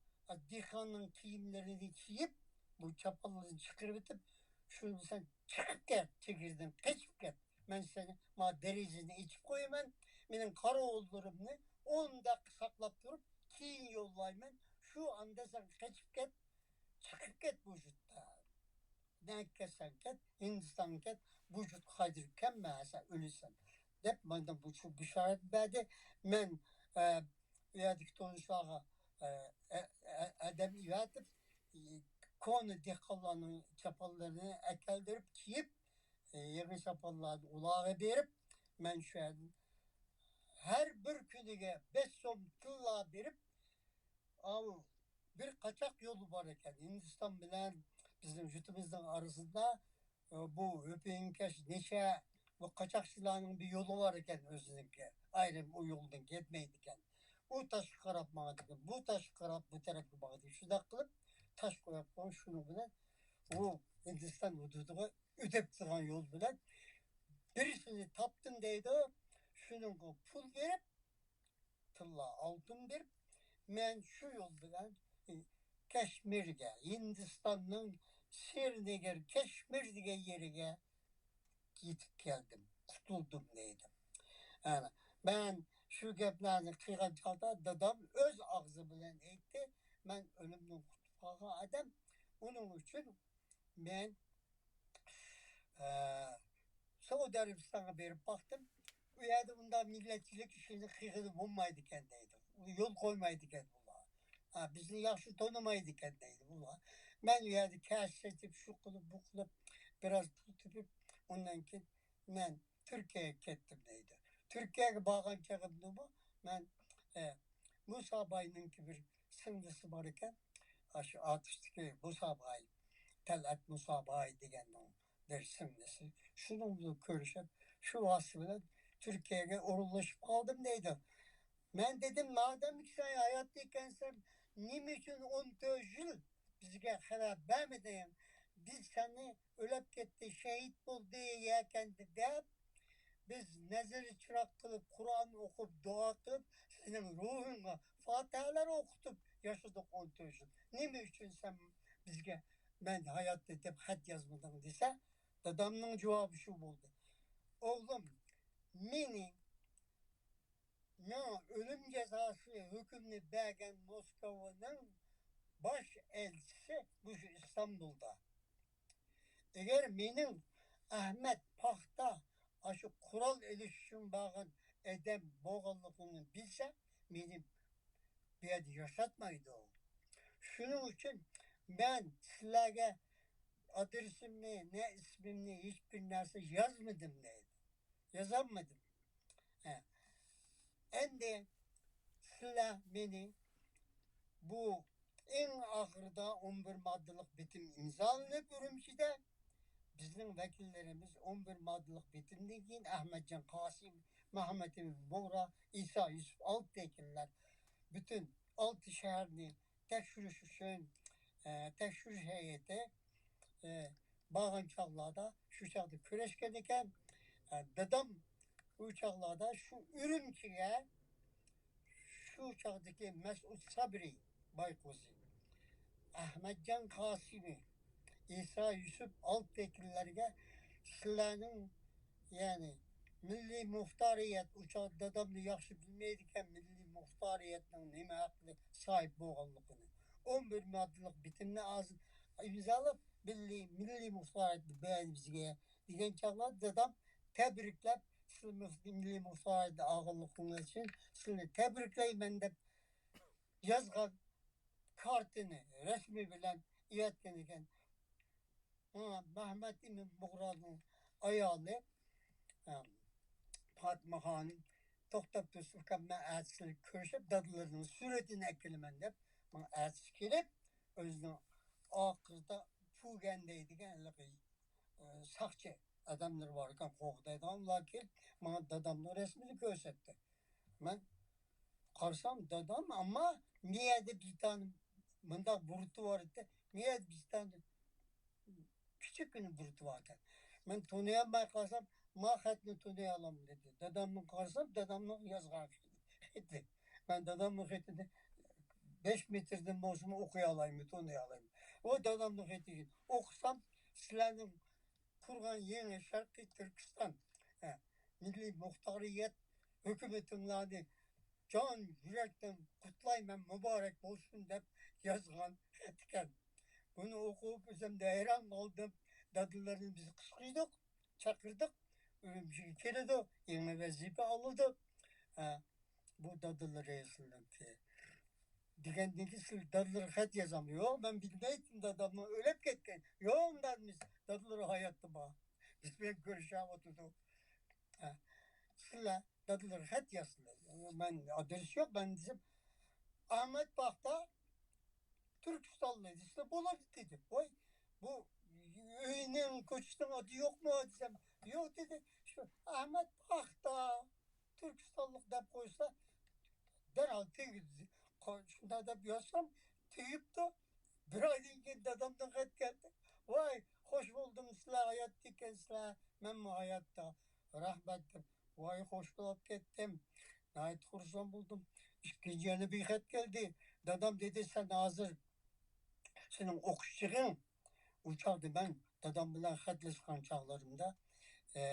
دېھقاننىڭ كىيىملىرىنى كىيىپ، بۇ چاپانلىرىنى چىقىرىۋېتىپ، شۇ سەن چىقىپ كەت، چېگرىدىن قېچىپ كەت. مەن سېنى ما دېرىزىنى ئېچىپ قويىمەن، مېنىڭ قاراۋۇللىرىمنى ئون دەقىقە ساقلاپ تۇرۇپ، كېيىن يوللايمەن. شۇ ئاندا سەن قېچىپ كەت، چىقىپ كەت بۇ يۇرتتا. نەگە كەتسەڭ كەت، ھىندىستانغا كەت، بۇ يۇرتقا قايتىپ كەلمە، سەن ئۆلىسەن، دەپ ماڭا بۇ بېشارەت بەردى. مەن، ئە، ئۇ يەردىكى تونۇشلارغا، ئە، ئە، ئە، ئادەم ئەۋەتىپ، ئە، كونا دېھقانلارنىڭ چاپانلىرىنى ئەكەلدۈرۈپ كىيىپ، ئە، يېڭى چاپانلارنى ئۇلارغا بېرىپ، مەن شۇ يەردىن ھەر بىر كۈنىگە بەش سوم تىللا بېرىپ، ئاۋۇ بىر قاچاق يولى بار ئىكەن. ھىندىستان بىلەن بىزنىڭ يۇرتىمىزنىڭ ئارىسىدا، ئە، بۇ ھۆپىڭكەش نىشە، بۇ قاچاقچىلارنىڭ بىر يولى بار ئىكەن ئۆزىنىڭكى. ئايرىم ئۇ يولدىن كەتمەيدىكەن. ئۇ تاشقا قاراپ ماڭىدىكەن، بۇ تاشقا قاراپ بۇ تەرەپكە ماڭىدىكەن. شۇنداق قىلىپ تاش قويۇپ قويۇپ، شۇنىڭ بىلەن ئۇ ھىندىستان ھۇدۇدىغا ئۆتۈپ تۇرغان يول بىلەن بىرسىنى تاپتىم دەيدۇ. شۇنىڭغا پۇل بېرىپ، تىللا ئالتۇن بېرىپ، مەن شۇ يول بىلەن، ئى، كەشمىرگە، ھىندىستاننىڭ سرىنگر، كەشمىر دېگەن يېرىگە يېتىپ كەلدىم، قۇتۇلدۇم دەيدۇ. ئەنە، مەن شۇ گەپلەرنى قىلغان چاغدا دادام ئۆز ئاغزى بىلەن ئېيتتى، مەن ئۆلۈمدىن قۇتۇلۇپ قالغان ئادەم، ئۇنىڭ ئۈچۈن مەن، ئە، سەئۇدى ئەرەبىستانغا بېرىپ باقتىم. ئۇ يەردە ئۇنداق مىللەتچىلىك ئىشىنى قىلغىلى بولمايدىكەن دەيدۇ. يول قويمايدىكەن بۇلار. ھە، بىزنى ياخشى تونۇمايدىكەن دەيدۇ بۇلار. مەن ئۇ يەردە كەش سېتىپ، شۇ قىلىپ، بۇ قىلىپ، بىراز پۇل تېپىپ، ئۇندىن كېيىن مەن تۈركىيەگە كەتتىم دەيدۇ. تۈركىيەگە بارغان چېغىمدىمۇ مەن، ئە، مۇسا باينىڭكى بىر سىڭلىسى بار ئىكەن. ئاشۇ ئاتۇشتىكى مۇسا باي، تەلئەت مۇسا باي دېگەننىڭ بىر سىڭلىسى. شۇنىڭ بىلەن كۆرۈشۈپ، شۇ ۋاسىتە بىلەن تۈركىيەگە ئورۇنلىشىپ قالدىم دەيدۇ. مەن دېدىم، مادەمكى سەن ھاياتتا ئىكەنسەن، نېمە ئۈچۈن ئون تۆت يىل بىزگە خەۋەر بەرمىدىڭ؟ بىز سەننى ئۆلۈپ كەتتى، شېھىت بولدى يەكەندى دەپ، بىز نەزىر چىراغ قىلىپ، قۇرئان ئوقۇپ، دۇئا قىلىپ، سېنىڭ روھۇڭغا فاتىھەلەر ئوقۇتۇپ ياشىدۇق ئون تۆت يىل. نېمە ئۈچۈن سەن بىزگە مەن ھاياتتا دەپ خەت يازمىدىڭ دېسە، دادامنىڭ جاۋابى شۇ بولدى. ئوغلۇم، مېنى ماڭا ئۆلۈم جازاسى ھۆكۈمنى بەرگەن موسكۋانىڭ باش ئەلچىسى مۇشۇ ئىستانبۇلدا. ئەگەر مېنىڭ ئەھمەت پاختا ئاشۇ قورال ئېلىش ئۈچۈن بارغان ئادەم بولغانلىقىڭنى بىلسە، مېنى بۇ يەردە ياشاتمايدۇ. شۇنىڭ ئۈچۈن مەن سىلەرگە ئادرېسىمنى، نە ئىسمىمنى، ھېچبىر نەرسە يازمىدىم دەيدۇ. يازالمىدىم. ھە. ئەمدى سىلەر مېنى بۇ ئەڭ ئاخىرىدا ئون بىر ماددىلىق بېتىم ئىمزالىنىپ ئۈرۈمچىدە، بىزنىڭ ۋەكىللىرىمىز ئون بىر ماددىلىق بېتىمدىن كېيىن ئەخمەتجان قاسىم، مەھمەت ئىمىن بۇغرا، ئىسا يۈسۈپ ئالتە ۋەكىللەر پۈتۈن ئالتە شەھەرنى تەكشۈرۈش ئۈچۈن، ئە، تەكشۈرۈش ھەيئىتى، ئە، بارغان چاغلاردا شۇ چاغدا كۆرۈشكەن ئىكەن. ئە، دادام ئۇ چاغلاردا شۇ ئۈرۈمچىگە شۇ چاغدىكى مەسئۇد سابرى بايقۇزى، ئەخمەتجان قاسىمى، ئىسا يۈسۈپ ئالتە ۋەكىللەرگە سىلەرنىڭ، يەنى مىللىي مۇختارىيەت، ئۇ چاغ دادامنى ياخشى بىلمەيدىكەن، مىللىي مۇختارىيەتنىڭ نېمە ھەققىدە ساھىب بولغانلىقىنى. ئون بىر ماددىلىق بېتىمنى ھازىر ئىمزالاپ، مىللىي، مىللىي مۇختارىيەتنى بەردى بىزگە دېگەن چاغلار دادام تەبرىكلەپ، سىلى مۇخ-، مىللىي مۇختارىيەتنى ئالغانلىقىڭلار ئۈچۈن سىلىنى تەبرىكلەيمەن دەپ يازغان كارتىنى رەسىمى بىلەن ئەۋەتكەن ئىكەن. ماڭا مەھمەت ئىمىن بۇغرانىڭ ئايالى، ئە، پاتىمە خانىم، توختاپ تۇرسۇن ئۇكام، مەن ئەتىسى كۆرۈشۈپ، دادىلىرىنىڭ سۈرىتىنى ئەكېلىمەن دەپ، ماڭا ئەتىسى كېلىپ، ئۆزىنىڭ ئاخىرىدا پۇگەن دەيدىغان ھېلىقى، ئە، ساقچى ئادەملىرى بار ئىكەن، قوغدايدىغان، ئۇلار كېلىپ، ماڭا دادامنىڭ رەسىمىنى كۆرسەتتى. مەن قارىسام، دادام، ئەمما مىيەدە بىر دانە مۇنداق بۇرۇتى بار ئىدى. مىيەدە بىر دانە كىچىككىنە بۇرۇتى بار ئىكەن. مەن تونۇيالماي قالسام، ما خەتنى تونۇيالامدۇ دېدى. دادامنى قارىسام، دادامنىڭ يازغان خېتى. مەن دادامنىڭ خېتىنى بەش مېتىردىن بولسىمۇ ئوقۇيالايمەن، تونۇيالايمەن. ئۇ دادامنىڭ خېتىنى ئوقۇسام، سىلەرنىڭ قۇرغان يېڭى شەرقىي تۈركىستان، ھە، مىللىي مۇختارىيەت ھۆكۈمىتىڭلارنى جان يۈرەكتىن قۇتلايمەن، مۇبارەك بولسۇن دەپ يازغان خەت ئىكەن. بۇنى ئوقۇپ ئۆزۈم ھەيران قالدىم. دادىلىرىنى بىز قىستىدۇق، چاقىردۇق، ئۈرۈمچىگە كېلىدۇ، يېڭى ۋەزىپە ئالىدۇ. ھە، بۇ دادىلىرى سىلىنىڭكى. دېگەندىن كېيىن سىلەر دادىلىرىغا خەت يازامدۇ؟ يوق، مەن بىلمەيتتىم، دادامنىڭ ئۆلۈپ كەتكەن. يوق، ئۇنداق ئەمەس، دادىلىرى ھاياتتا بار. بىز بىلەن كۆرۈشۈۋاتىدۇ. ھە. سىلەر دادىلىرىغا خەت يازسىلەر. مەن ئادرېس يوق، مەن دېسەم، ئەخمەت پاختا تۈركىستانلىق دېسە بولىدۇ دېدى. ۋاي، بۇ ئۆينىڭ، كوچىسىنىڭ ئاتى يوقمۇ دېسەم، يوق دېدى. شۇ ئەخمەت پاختا تۈركىستانلىق دەپ قويسا، دەرھال تېگىدى. قو-، شۇنداق دەپ يازسام، تېگىپتۇ. بىر ئايدىن كېيىن دادامدىن خەت كەلدى. ۋاي، خوش بولدۇم، سىلەر ھاياتتا ئىكەنسىلەر، مەنمۇ ھاياتتا. رەھمەت دەپ، ۋاي، خوش بولۇپ كەتتىم. ناھايىتى خۇرسەن بولدۇم. ئىككىنچى يەنە بىر خەت كەلدى. دادام دېدى، سەن ھازىر سېنىڭ ئوقۇش چېغىڭ. ئۇ چاغدا مەن دادام بىلەن خەتلەشكەن چاغلىرىمدا، ئە،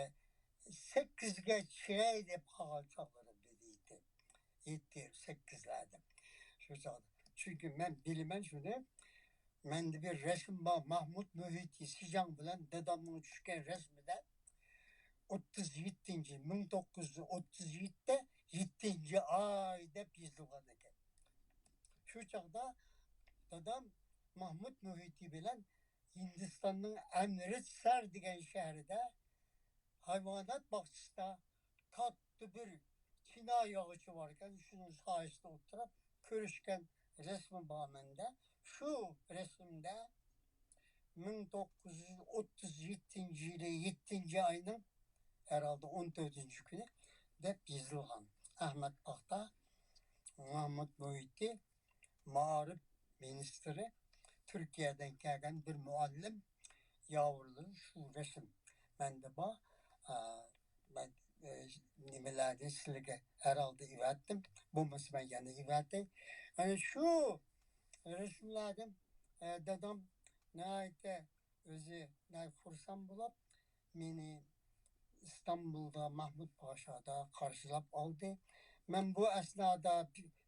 سەككىزگە چىراي دەپ قالغان چاغلىرىم دېدى. يەتتە، سەككىزلەردە. شۇ چاغدا. چۈنكى مەن بىلىمەن شۇنى. مەندە بىر رەسىم بار، ماھمۇد مۇھىتى سىجاڭ بىلەن دادامنىڭ چۈشكەن رەسىمىدە، ئوتتۇز يەتتىنچى، مىڭ توققۇز يۈز ئوتتۇز يەتتە، يەتتىنچى ئاي دەپ يېزىلغان ئىكەن. شۇ چاغدا دادام ماھمۇد مۇھىتى بىلەن ھىندىستاننىڭ ئەمرىتسار دېگەن شەھىرىدە ھايۋانات باغچىسىدا كاتتا بىر چىنا ياغىچى بار ئىكەن، شۇنىڭ سايىسىدا ئولتۇرۇپ كۆرۈشكەن رەسىمى بار مەندە. شۇ رەسىمدە مىڭ توققۇز يۈز ئوتتۇز يەتتىنچى يىلى يەتتىنچى ئاينىڭ ھەرھالدا ئون تۆتىنچى كۈنى دەپ يېزىلغان. ئەخمەت پاختا، ماھمۇد مۇھىتى، مائارىپ مىنىستىرى، تۈركىيەدىن كەلگەن بىر مۇئەللىم ياۋۇرلىرى، شۇ رەسىم مەندە بار. ئا، مەن، ئە، نېمىلەرنى سىلىگە ھەرھالدا ئېۋەتتىم. بولمىسا مەن يەنە ئېۋەتەي. ئەنە شۇ رەسىملەردىن، ئە، دادام ناھايىتى ئۆزى ناھايىتى خۇرسەن بولۇپ، مېنى ئىستانبۇلدا مەھمۇد پاشادا قارشىلاپ ئالدى. مەن بۇ ئەسنادا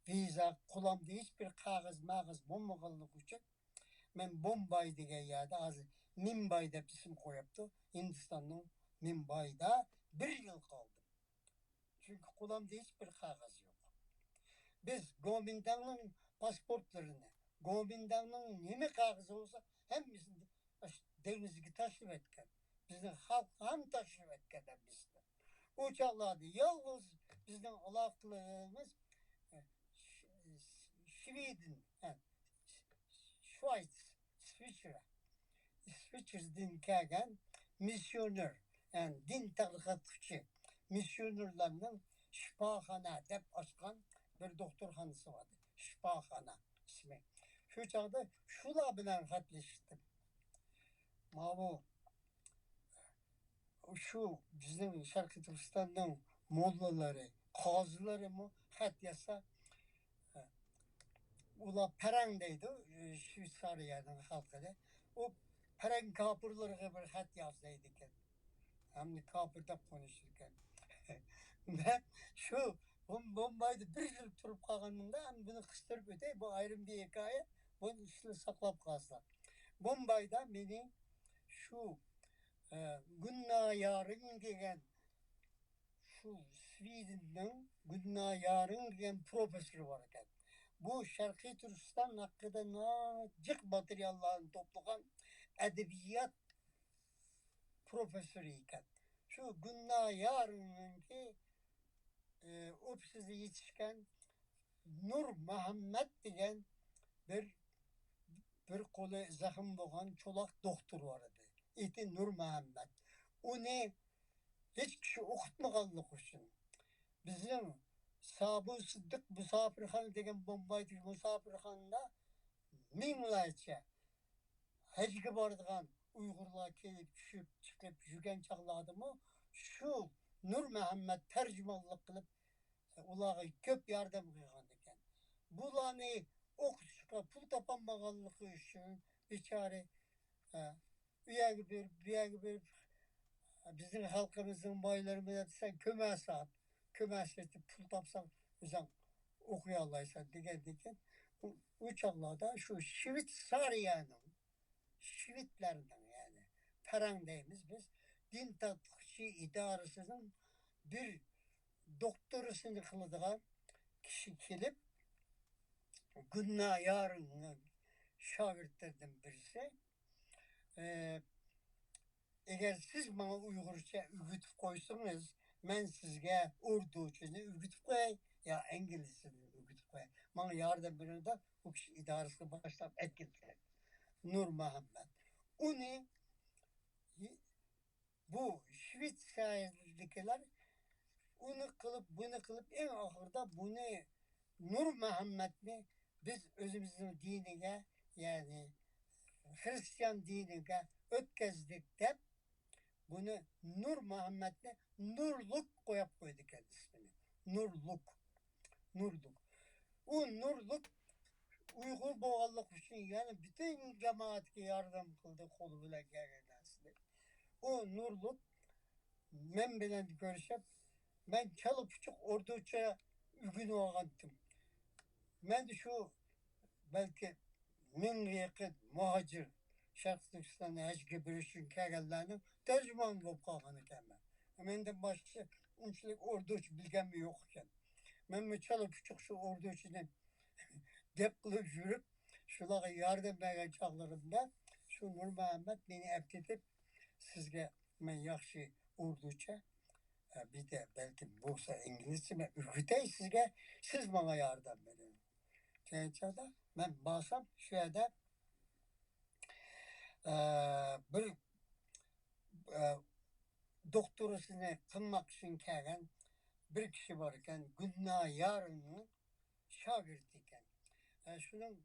ۋىزا، قولۇمدا ھېچبىر قەغەز مەغەز بولمىغانلىقى ئۈچۈن، مەن بومباي دېگەن يەردە، ھازىر مىمباي دەپ ئىسىم قويۇپتۇ، ھىندىستاننىڭ مىمبايدا بىر يىل قالدىم. چۈنكى قولۇمدا ھېچبىر قەغەز يوق. بىز گومىنداڭنىڭ پاسپورتلىرىنى، گومىنداڭنىڭ نېمە قەغىزى بولسا، ھەممىسىنى ئاشۇ دېڭىزغا تاشلىۋەتكەن. بىزنىڭ خەلق ھەم تاشلىۋەتكەن ھەممىسىنى. ئۇ چاغلاردا يالغۇز بىزنىڭ ئالاقىلىرىمىز، ئە، ش-، ش-، شۋېدىن، ئە، ش-، شۋايتس، ئىسۋىچرە. ئىسۋىچرىدىن كەلگەن مىسسىيونېر، يەنى دىن تەرغىباتچى مىسسىيونېرلارنىڭ شىپاخانا دەپ ئاچقان بىر دوختۇرخانىسى بار ئىدى. شىپاخانا ئىسمى. شۇ چاغدا شۇلار بىلەن خەتلىشىشتىم. ماۋۇ شۇ بىزنىڭ شەرقىي تۈركىستاننىڭ موللىلىرى، قازىلىرىمۇ خەت يازسا، ئۇلار پەرەڭ دەيدۇ، شۋېتسارىيەنىڭ خەلقىنى. ئۇ پەرەڭ كاپىرلىرىغا بىر خەت ياز دەيدىكەن. ھەمدە كاپىر دەپ قونۇشىدىكەن. مەن شۇ بوم-، بومبايدا بىر يىل تۇرۇپ قالغىنىمدا، ھەم بۇنى قىستۇرۇپ ئۆتەي، بۇ ئايرىم بىر ھېكايە، بۇنى سىلەر ساقلاپ قالسىلەر. بومبايدا مېنى شۇ، ئە، گۈننا يارىڭ دېگەن، شۇ سۋېدىننىڭ گۈننا يارىڭ دېگەن پروفېسسورى بار ئىكەن. بۇ شەرقىي تۈركىستان ھەققىدە ناجىق ماتېرىياللارنى توپلىغان ئەدەبىيات پروفېسسورى ئىكەن. شۇ گۈننا يارىڭنىڭكى، ئى، ئوفىسىدا يېتىشكەن نۇر مەھەممەت دېگەن بىر، بىر قولى زەخىم بولغان چولاق دوختۇر بار ئىدى. ئېتى نۇر مەھەممەت. ئۇنى ھېچ كىشى ئوقۇتمىغانلىقى ئۈچۈن، بىزنىڭ سابۇ سىددىق مۇساپىرخانا دېگەن بومبايدىكى مۇساپىرخانىدا مىڭلارچە ھەجگە بارىدىغان ئۇيغۇرلار كېلىپ چۈشۈپ چىقىپ يۈرگەن چاغلاردىمۇ شۇ نۇر مەھەممەت تەرجىمانلىق قىلىپ، ئۇلارغا كۆپ ياردەم قىلغان ئىكەن. بۇلارنى ئوقۇتۇشقا پۇل تاپالمىغانلىقى ئۈچۈن بىچارە، ئە، ئۇ يەرگە بېرىپ، بۇ يەرگە بېرىپ، بىزنىڭ خەلقىمىزنىڭ بايلىرىمۇ دەپ سەن كۆمەر سات، كۆمەر سېتىپ پۇل تاپساڭ ئۆزۈڭ ئوقۇيالايسەن دېگەندىكىن، ئۇ، ئۇ چاغلاردا شۇ شۋېتسارىيەنىڭ، شۋېدلەرنىڭ، يەنى پەرەڭ دەيمىز بىز، دىن تارتقۇچى ئىدارىسىنىڭ بىر دوختۇرىسىنى قىلىدىغان كىشى كېلىپ، گۈننا يارىڭنىڭ شاگىرتلىرىدىن بىرسى، ئە، ئەگەر سىز ماڭا ئۇيغۇرچە ئۆگىتىپ قويسىڭىز، مەن سىزگە ئوردۇچىنى ئۆگىتىپ قوياي يا ئىنگلىزچىنى ئۆگىتىپ قوياي. ماڭا ياردەم بېرىڭ دەپ، ئۇ كىشى ئىدارىسىگە باشلاپ ئەكەلگەن. نۇر مۇھەممەد. ئۇنى بۇ شۋېتسىيەدىكىلەر ئۇنى قىلىپ، بۇنى قىلىپ، ئەڭ ئاخىرىدا بۇنى، نۇر مۇھەممەدنى بىز ئۆزىمىزنىڭ دىنىگە، يەنى خرىستىيان دىنىگە ئۆتكەزدۇق دەپ، بۇنى، نۇر مۇھەممەدنى نۇرلۇك قويۇپ قويدىكەن ئىسمىنى. نۇرلۇك. نۇرلۇك. ئۇ نۇرلۇك ئۇيغۇر بولغانلىقى ئۈچۈن يەنە پۈتۈن جامائەتكە ياردەم قىلدى، قولى بىلەن كەلگەن نەرسىنى. ئۇ نۇرلۇك مەن بىلەن كۆرۈشۈپ، مەن چالا پۇچۇق ئوردۇچە ئۆگىنىۋالغانتىم. مەن شۇ بەلكى مىڭغا يېقىن مۇھاجىر، شەرقىي تۈركىستاندا ھەجگە بېرىش ئۈچۈن كەلگەنلەرنىڭ تەرجىمانى بولۇپ قالغان ئىكەنمەن. مەندىن باشقىسى ئۇنچىلىك ئوردۇچە بىلگەنمۇ يوق ئىكەن. مەنمۇ چالا پۇچۇق شۇ ئوردۇچىنى گەپ قىلىپ يۈرۈپ، شۇلارغا ياردەم بەرگەن چاغلىرىمدا شۇ نۇرمۇھەممەت مېنى ئەپكېتىپ، سىزگە مەن ياخشى ئوردۇچە، ئە، بىردە بەلكىم بولسا ئىنگلىزچە مەن ئۆگىتەي سىزگە، سىز ماڭا ياردەم بېرىڭ. كەينى چاغدا مەن بارسام، شۇ يەردە، ئە، بىر، ئە، دوختۇرىسىنى قىلماق ئۈچۈن كەلگەن بىر كىشى بار ئىكەن، گۈلنايارنىڭ شاگىرتى ئىكەن. ئە، شۇنىڭ،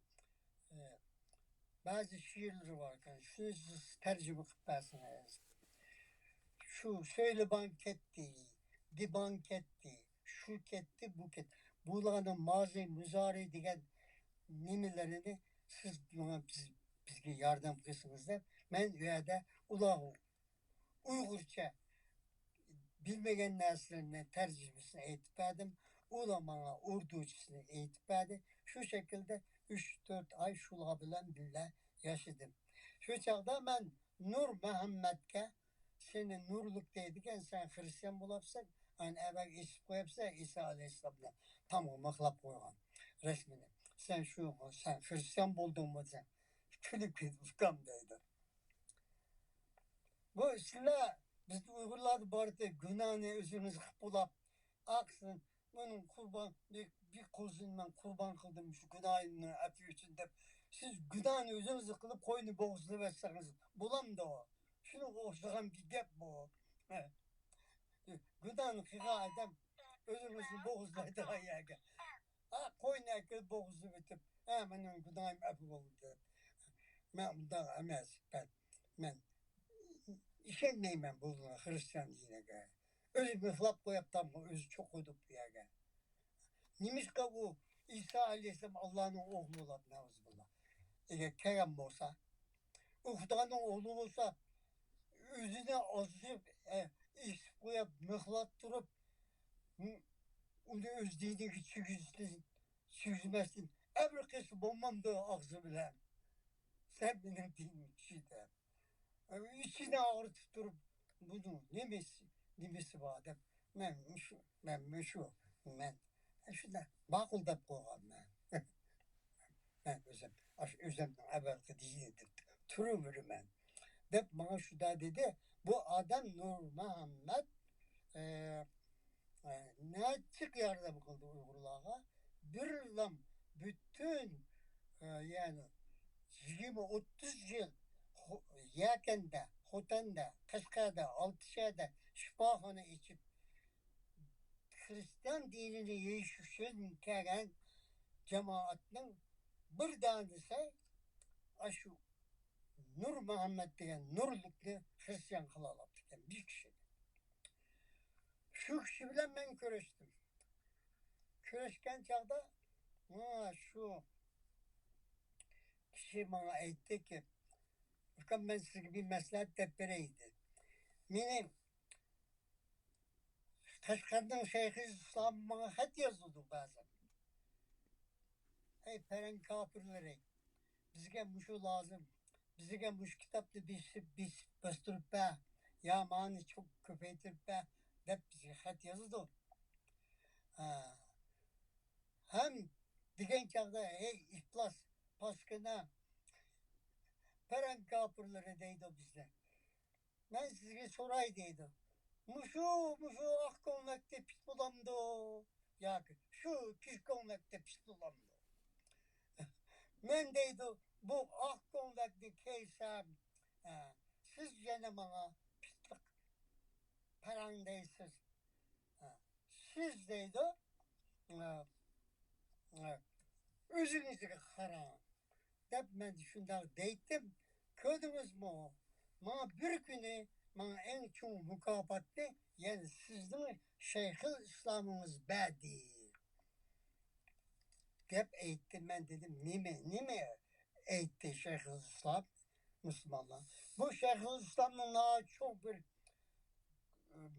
ئە، بەزى شېئىرلىرى بار ئىكەن، شۇنى سىز تەرجىمە قىلىپ بەرسىڭىز. شۇ سۆيلىبان كەتتى، دىبان كەتتى، شۇ كەتتى، بۇ كەتتى. بۇلارنىڭ مازى، مۇزارى دېگەن نېمىلىرىنى سىز ماڭا، بىز، بىزگە ياردەم قىلسىڭىز دەپ، مەن ئۇ يەردە ئۇلارغا ئۇيغۇرچە بىلمىگەن نەرسىلەرنى تەرجىمىسىنى ئېيتىپ بەردىم. ئۇلار ماڭا ئوردۇچىسىنى ئېيتىپ بەردى. شۇ شەكىلدە ئۈچ، تۆت ئاي شۇلار بىلەن بىللە ياشىدىم. شۇ چاغدا مەن نۇر مەھەممەتكە، سېنى نۇرلۇق دەيدىكەن، سەن خرىستىيان بولاپسەن، ئەنە ئەۋەل ئېسىپ قويۇپسەن ئىسا ئەلەيھىسسالامنى تامغا مىخلاپ قويغان رەسىمىنى. سەن شۇ، سەن خىرىستىيان بولدۇڭمۇ سەن؟ كۈلۈپ كېتىپ ئۇكام دەيدۇ. بۇ سىلەر بىزدە ئۇيغۇرلاردا بار ئىدى، گۇناھنى ئۆزىمىز قىلىپ بولاپ، ئاقسىن، مېنىڭ قۇربان، بىر، بىر قوزىنى مەن قۇربان قىلدىم شۇ گۇناھىمنى ئەپۇ ئۈچۈن دەپ، سىز گۇناھنى ئۆزىڭىز قىلىپ قوينى بوغۇزلىۋەتسىڭىز بولامدۇ؟ شۇنىڭغا ئوخشىغان بىر گەپ بۇ. گۇناھنى قىلغان ئادەم ئۆزىڭىزنى بوغۇزلايدىغان يەرگە، ھە، قوينى ئەكىرىپ بوغۇزلىۋېتىپ، ھە، مېنىڭ گۇناھىم ئەپۇ بولدى دەپ. مەن ئۇنداق ئەمەس، مەن، مەن ئىشەنمەيمەن بۇ خىرىستىيان دىنىگە. ئۆزى مىخلاپ قويۇپتامغۇ، ئۆزى چوقۇدۇق بۇ يەرگە. نېمىشقا ئۇ ئىسا ئەلەيھىسسالام ئاللانىڭ ئوغلى بولاتتى، نەئۇزۇبىللا. ئەگەر كەلگەن بولسا، ئۇ خۇدانىڭ ئوغلى بولسا، ئۆزىنى ئازدۇرۇپ، ئە، ئېسىپ قويۇپ، مىخلاپ تۇرۇپ، ئۇنى ئۆز دىنىگە چۈشۈرۈشتىن، چۈشۈرمەستىن، ئەمر قىلسا بولمامدۇ ئاغزى بىلەن؟ سەن مېنىڭ دىنىمنى چۈشۈر دەپ. ئىچىنى ئاغرىتىپ تۇرۇپ، بۇنىڭ نېمىسى، نېمىسى بار دەپ، مەن مۇشۇ، مەن مۇشۇ، مەن شۇنداق ماقۇل دەپ قويغانمەن. مەن ئۆزۈم، ئاشۇ ئۆزۈمنىڭ ئەۋەلقى دىنى دەپ تۇرۇۋېرىمەن، دەپ ماڭا شۇنداق دېدى. بۇ ئادەم نۇرمۇھەممەت، ئە، ئە، نەچچە ياردەم قىلدى ئۇيغۇرلارغا. بىرلام پۈتۈن، ئە، يەنى يىگىرمە ئوتتۇز يىل خو-، يەكەندە، خوتەندە، قەشقەردە، ئالتىشەدە شىپاخانا ئېچىپ، خىرىستىيان دىنىنى يېيىش ئۈچۈن كەلگەن جامائەتنىڭ بىر دانىسى ئاشۇ نۇرمۇھەممەت دېگەن نۇرلۇقنى خىرىستىيان قىلالاپتىكەن، بىر كىشىنى. شۇ كىشى بىلەن مەن كۆرۈشتۈم. كۆرۈشكەن چاغدا ماڭا شۇ كىشى ماڭا ئېيتتىكى، ئۇكام، مەن سىزگە بىر مەسلىھەت دەپ بېرەي، دېدى. مېنى قەشقەرنىڭ شەيخى ئىسلامى ماڭا خەت يازىدۇ بەزەن. ئەي پەرەڭ كاپىرلىرى، بىزگە مۇشۇ لازىم، بىزگە مۇشۇ كىتابنى بېسىپ، بېسىپ، باستۇرۇپ بەر، يا مانى چوق كۆپەيتىپ بەر، دەپ بىزگە خەت يازىدۇ. ھە. ھەم دېگەن چاغدا، ھەي ئىپلاس، پاسكىنا، پەرەڭ كاپىرلىرى دەيدۇ بىزنى. مەن سىزگە سوراي دەيدۇ. مۇشۇ، مۇشۇ ئاق كۆڭلەكتە پىت بولامدۇ؟ ياكى شۇ كىچ كۆڭلەكتە پىت بولامدۇ؟ مەن دەيدۇ، بۇ ئاق كۆڭلەكنى كىيسەم، ئە، سىز يەنە ماڭا پىتلىق پەرەڭ دەيسىز. ئە، سىز دەيدۇ، ئە، ئە، ئۆزىڭىزگە قاراڭ. دەپ مەن شۇنداق دەيتتىم. كۆردىڭىزمۇ؟ ماڭا بىر كۈنى ماڭا ئەڭ چوڭ مۇكاپاتنى يەنە سىزنىڭ شەيخۇل ئىسلامىڭىز بەردى، دەپ ئېيتتى. مەن دېدىم، نېمە، نېمە ئېيتتى شەيخۇل ئىسلام؟ مۇسۇلمانلار، بۇ شەيخۇل ئىسلامنىڭ ناھايىتى چوڭ بىر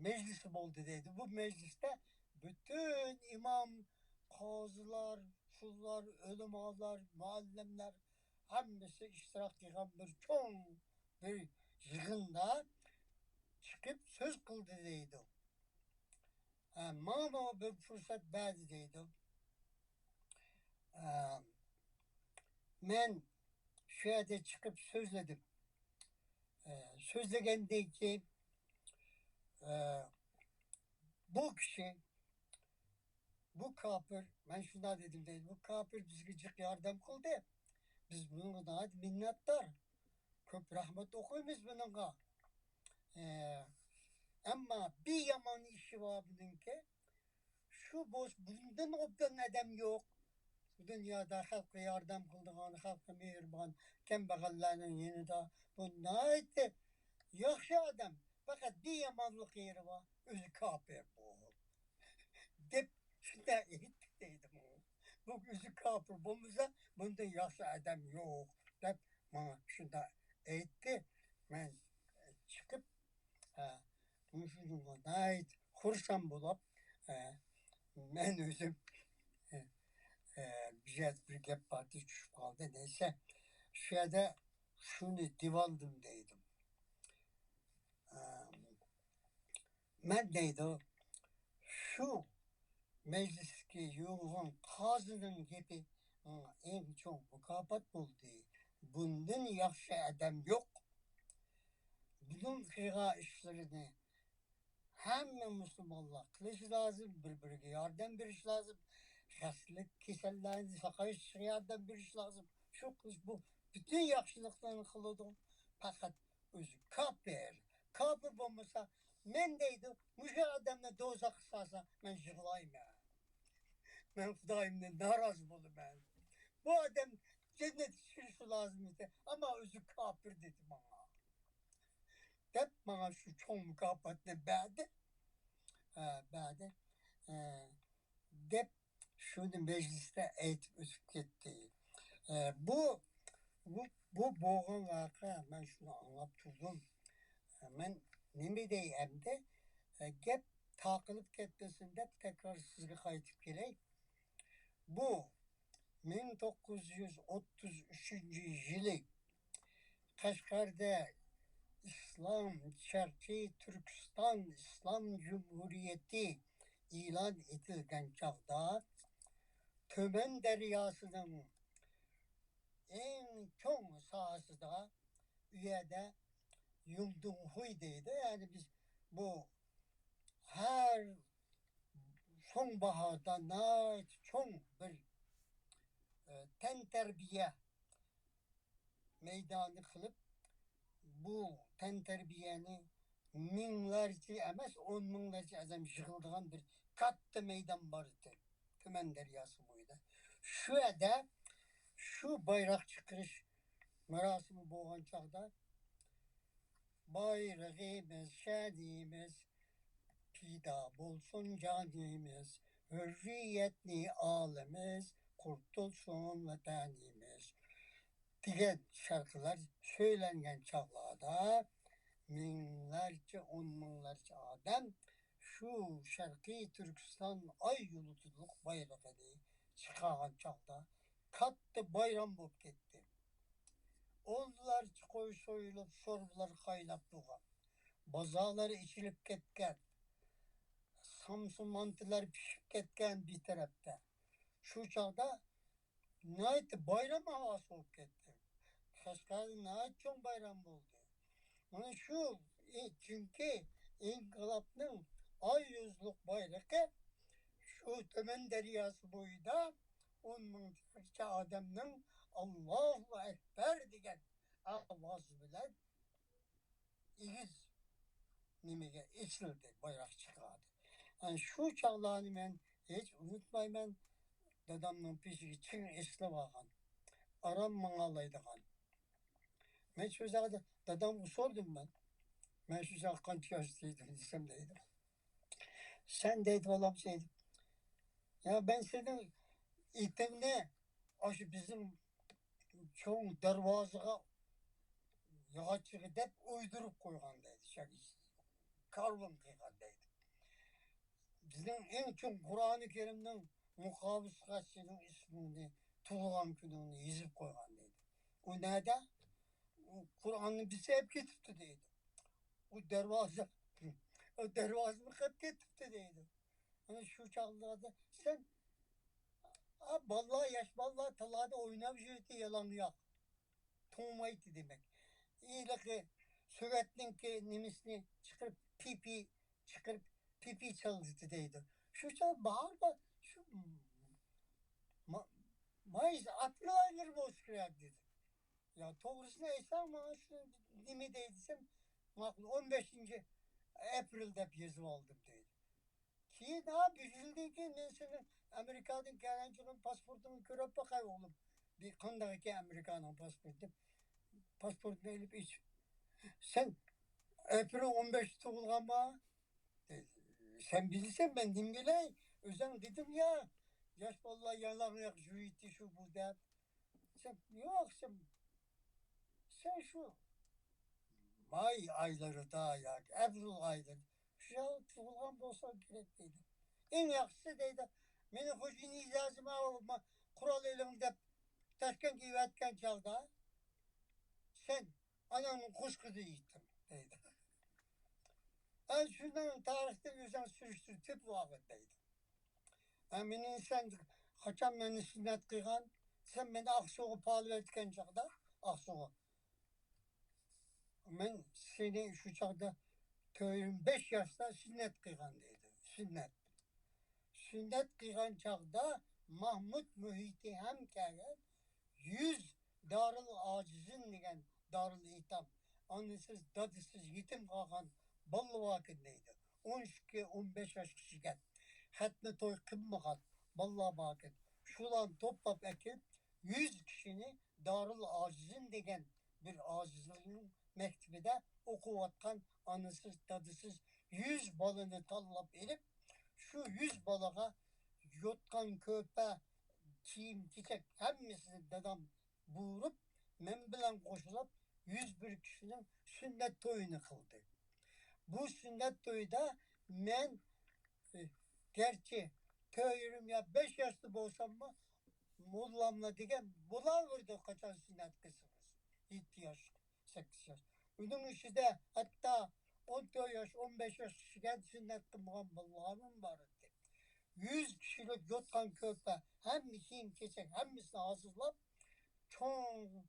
مەجلىسى بولدى دەيدۇ. بۇ مەجلىستە پۈتۈن ئىمام، قازىلار، شۇلار، ئۆلىمالار، مۇئەللىملەر ھەممىسى ئىشتىراك قىلغان بىر چوڭ بىر يىغىندا چىقىپ سۆز قىلدى دەيدۇ. ھە، ماڭىمۇ بىر پۇرسەت بەردى دەيدۇ. ھە، مەن شۇ يەردە چىقىپ سۆزلىدىم. ئە، سۆزلىگەندىن كېيىن، ئە، بۇ كىشى، بۇ كاپىر، مەن شۇنداق دېدىم دەيدۇ، بۇ كاپىر بىزگە جىق ياردەم قىلدى. بىز بۇنىڭغا ناھايىتى مىننەتدار. كۆپ رەھمەت ئوقۇيمىز بۇنىڭغا. ئە، ئەمما بىر يامان ئىشى بار بۇنىڭكى. شۇ بولسا بۇندىن ئوبدان ئادەم يوق. بۇ دۇنيادا خەلققە ياردەم قىلىدىغان، خەلققە مېھرىبان، كەمبەغەللەرنىڭ يېنىدا بۇ ناھايىتى ياخشى ئادەم. پەقەت بىر يامانلىق يېرى بار، ئۆزى كاپىر بۇ، دەپ شۇنداق ئېيتتى دەيدۇ. بۇ ئۆزى كاپىر بولمىسا، بۇندىن ياخشى ئادەم يوق، دەپ ماڭا شۇنداق ئېيتتى. مەن چىقىپ، ھە، مۇشۇنىڭغا ناھايىتى خۇرسەن بولۇپ، ھە، مەن ئۆزۈم، ھە، ھە، بىر يەردە بىر گەپ باردى، چۈشۈپ قالدى. نەيسە، شۇ يەردە شۇنى دېۋالدىم دەيدۇ. ھە، مەن دەيدۇ، شۇ مەجلىستىكى يۇغۇرغان قازىنىڭ گېپى ماڭا ئەڭ چوڭ مۇكاپات بولدى. بۇندىن ياخشى ئادەم يوق. بۇنىڭ قىلغان ئىشلىرىنى ھەممە مۇسۇلمانلار قىلىشى لازىم، بىر-بىرىگە ياردەم بېرىشى لازىم. خەستىلىك، كېسەللەرنى ساقايتىشىغا ياردەم بېرىشى لازىم. شۇ قىلىش، بۇ پۈتۈن ياخشىلىقلارنى قىلىدۇ. پەقەت ئۆزى كاپىر. كاپىر بولمىسا، مەن دەيدۇ، مۇشۇ ئادەمنى دوزاخقا سالسا، مەن يىغلايمەن. مەن خۇدايىمدىن نارازى بولىمەن. بۇ ئادەم جەننەتكە چۈشۈرۈشى لازىم ئىدى، ئەمما ئۆزى كاپىر دېدى ماڭا. دەپ ماڭا شۇ چوڭ مۇكاپاتنى بەردى. ھە، بەردى. ھە، دەپ شۇنى مەجلىستە ئېيتىپ ئۆتۈپ كەتتى. ھە، بۇ، بۇ، بۇ بولغان ۋەقە، مەن شۇنى ئاڭلاپ تۇردۇم. ھە، مەن نېمە دەي ئەمدى؟ ھە، گەپ تاقىلىپ كەتمىسۇن دەپ تەكرار سىزگە قايتىپ كېلەي. بۇ مىڭ توققۇز يۈز ئوتتۇز ئۈچىنچى يىلى قەشقەردە ئىسلام، شەرقىي تۈركىستان ئىسلام جۇمھۇرىيىتى ئېلان ئېتىلگەن چاغدا، تۈمەن دەرياسىنىڭ ئەڭ چوڭ ساھەسىدا، ئۇ يەردە يۇڭدۇڭخۇي دەيدۇ. يەنى بىز بۇ ھەر سوڭ باھاردا ناھايىتى چوڭ بىر، ئە، تەنتەربىيە مەيدانى قىلىپ، بۇ تەنتەربىيەنى مىڭلارچە ئەمەس، ئون مىڭلارچە ئادەم يىغىلىدىغان بىر كاتتا مەيدان بار ئىدى، تۈمەن دەرياسى بويىدا. شۇ يەردە شۇ بايراق چىقىرىش مۇراسىمى بولغان چاغدا، بايرىقىمىز، شەنىمىز، پىدا بولسۇن جانىمىز، ھۆررىيەتنى ئالىمىز، قۇرتۇلسۇن ۋەتىنىمىز دېگەن شەرقىلەر سۆيلەنگەن چاغلاردا، مىڭلارچە، ئون مىڭلارچە ئادەم شۇ شەرقىي تۈركىستان ئاي يۇلتۇزلۇق بايرىقىنى چىقارغان چاغدا، كاتتا بايرام بولۇپ كەتتى. ئونلارچە قوي سويۇلۇپ، شورپىلار قايناپ تۇرغان. بازارلار ئېچىلىپ كەتكەن. سامسا مانتىلار پىشىپ كەتكەن بىر تەرەپتە. شۇ چاغدا ناھايىتى بايرام ھاۋاسى بولۇپ كەتتى. قەشقەردە ناھايىتى چوڭ بايرام بولدى. مانا شۇ، ئى، چۈنكى ئىنقىلابنىڭ ئاي يۈزلۈك بايرىقى شۇ تۈمەن دەرياسى بويىدا ئون مىڭچە ئادەمنىڭ «ئاللاھۇ ئەكبەر» دېگەن ئاۋازى بىلەن ئېگىز نېمىگە ئېچىلدى، بايراق چىقاردى. ئەنە شۇ چاغلارنى مەن ھېچ ئۇنتۇمايمەن. دادامنىڭ پېشىگە چىڭ ئېسىلىپ ئالغان، ئاران ماڭالايدىغان. مەن شۇ چاغدا دادامغا سورىدىم مەن. مەن شۇ چاغدا قانچە ياشتا ئىدىم دېسەم دەيدۇ. سەن دەيدۇ، بالام، دەيدۇ. يا، مەن سېنىڭ ئېتىڭنى ئاشۇ بىزنىڭ چوڭ دەرۋازىغا ياغاچچىغا دەپ ئويدۇرۇپ قويغان دەيدۇ. شۇ كارۋان قىلغان دەيدۇ. بىزنىڭ ئەڭ چوڭ قۇرئانى كەرىمنىڭ مۇقاۋىسىغا سېنىڭ ئىسمىڭنى، تۇغۇلغان كۈنۈڭنى يېزىپ قويغان دەيدۇ. ئۇ نەدە؟ ئۇ قۇرئاننى بىرسى ئەپ كېتىپتۇ دەيدۇ. ئۇ دەرۋازا، ئۇ دەرۋازىنى قىلىپ كېتىپتۇ دەيدۇ. ئەنە شۇ چاغلاردا سەن، ئا، بالىلار، ياش بالىلار تالادا ئويناپ يۈردى يالاڭياق. توڭمايتتى دېمەك. ھېلىقى سوۋېتنىڭكى نېمىسىنى چىقىرىپ، پىپى چىقىرىپ، پىپى چالدىتى دەيدۇ. شۇ چاغ باھاردا شۇ ما-، مايىس ئاپرېل ئايلىرى بولسا كېرەك دېدى. يا، توغرىسىنى ئېيتساڭ، ماڭا شۇ نېمە دەي دېسەم، ماقۇل، ئون بەشىنچى ئاپرېل دەپ يېزىۋالدىم دەيدۇ. كېيىن، ھا، بىر يىلدىن كېيىن مەن سېنىڭ ئامېرىكادىن كەلگەن چېغىڭ پاسپورتۇڭنى كۆرۈپ باقاي ئوغلۇم. بىر قانداق ئىكەن ئامېرىكانىڭ پاسپورتى دەپ، پاسپورتنى ئېلىپ ئېچىپ، سەن ئاپرېل ئون بەشتە تۇغۇلغانما؟ دەيدۇ. سەن بىلىسەن، مەن نېمە بىلەي؟ ئۆزۈڭ دېدىڭ يا، ياش بالىلار يالاڭياق يۈرىدۇ شۇ بۇ دەپ. سەن، ياق، سەن، سەن شۇ ماي ئايلىرىدا ياكى ئاپرېل ئايلىرىدا شۇ يەردە تۇغۇلغان بولساڭ كېرەك دەيدۇ. ئەڭ ياخشىسى دەيدۇ، مېنى خوجا نىيازىم قورال ئېلىڭ دەپ تاشكەنتكە ئېۋەتكەن چاغدا سەن ئاناڭنىڭ قوشىقىدا ئىدىڭ دەيدۇ. مەن شۇنىڭ تارىختىن ئۆزۈڭ سۈرۈشتۈرۈپ تېپىۋالغىن دەيدۇ. ھە، مېنى سەن قاچان مېنى سۈننەت قىلغان؟ سەن مېنى ئاقسۇغا پالىۋەتكەن چاغدا، ئاقسۇغا. مەن سېنى شۇ چاغدا تۆت يىگىرمە بەش ياشتا سۈننەت قىلغان دەيدۇ. سۈننەت. سۈننەت قىلغان چاغدا ماھمۇد مۇھىتى ھەم كەلگەن، يۈز دارىل ئاجىزىن دېگەن دارىل ئېيتام، ئانىسىز، دادىسىز، يېتىم قالغان بالىلار باركەن دەيدۇ. ئون ئىككى، ئون بەش ياشقىچە كەلگەن. خەتنە توي قىلمىغان بالىلار باركەن. شۇلارنى توپلاپ ئەكېلىپ، يۈز كىشىنى دارىل ئاجىزىن دېگەن بىر ئاجىزلارنىڭ مەكتىپىدە ئوقۇۋاتقان ئانىسىز، دادىسىز يۈز بالىنى تاللاپ ئېلىپ، شۇ يۈز بالىغا يوتقان، كۆرپە، كىيىم-كېچەك ھەممىسىنى دادام بۇيرۇپ، مەن بىلەن قوشۇلۇپ يۈز بىر كىشىنىڭ سۈننەت تويىنى قىلدى. بۇ سۈننەت تويىدا مەن، ئى، گەرچە تۆت يېرىم يا بەش ياشتا بولساممۇ، موللاملا دېگەن بولاۋېرىدۇ، قاچان سۈننەت قىلسىڭىز. يەتتە ياش، سەككىز ياش. ئۇنىڭ ئىچىدە ھەتتا ئون تۆت ياش، ئون بەش ياش كىشىگە سۈننەت قىلمىغان بالىلارمۇ بار ئىدى. يۈز كىشىلىك يوتقان، كۆرپە، ھەممە كىيىم-كېچەك، ھەممىسىنى ھازىرلاپ، چوڭ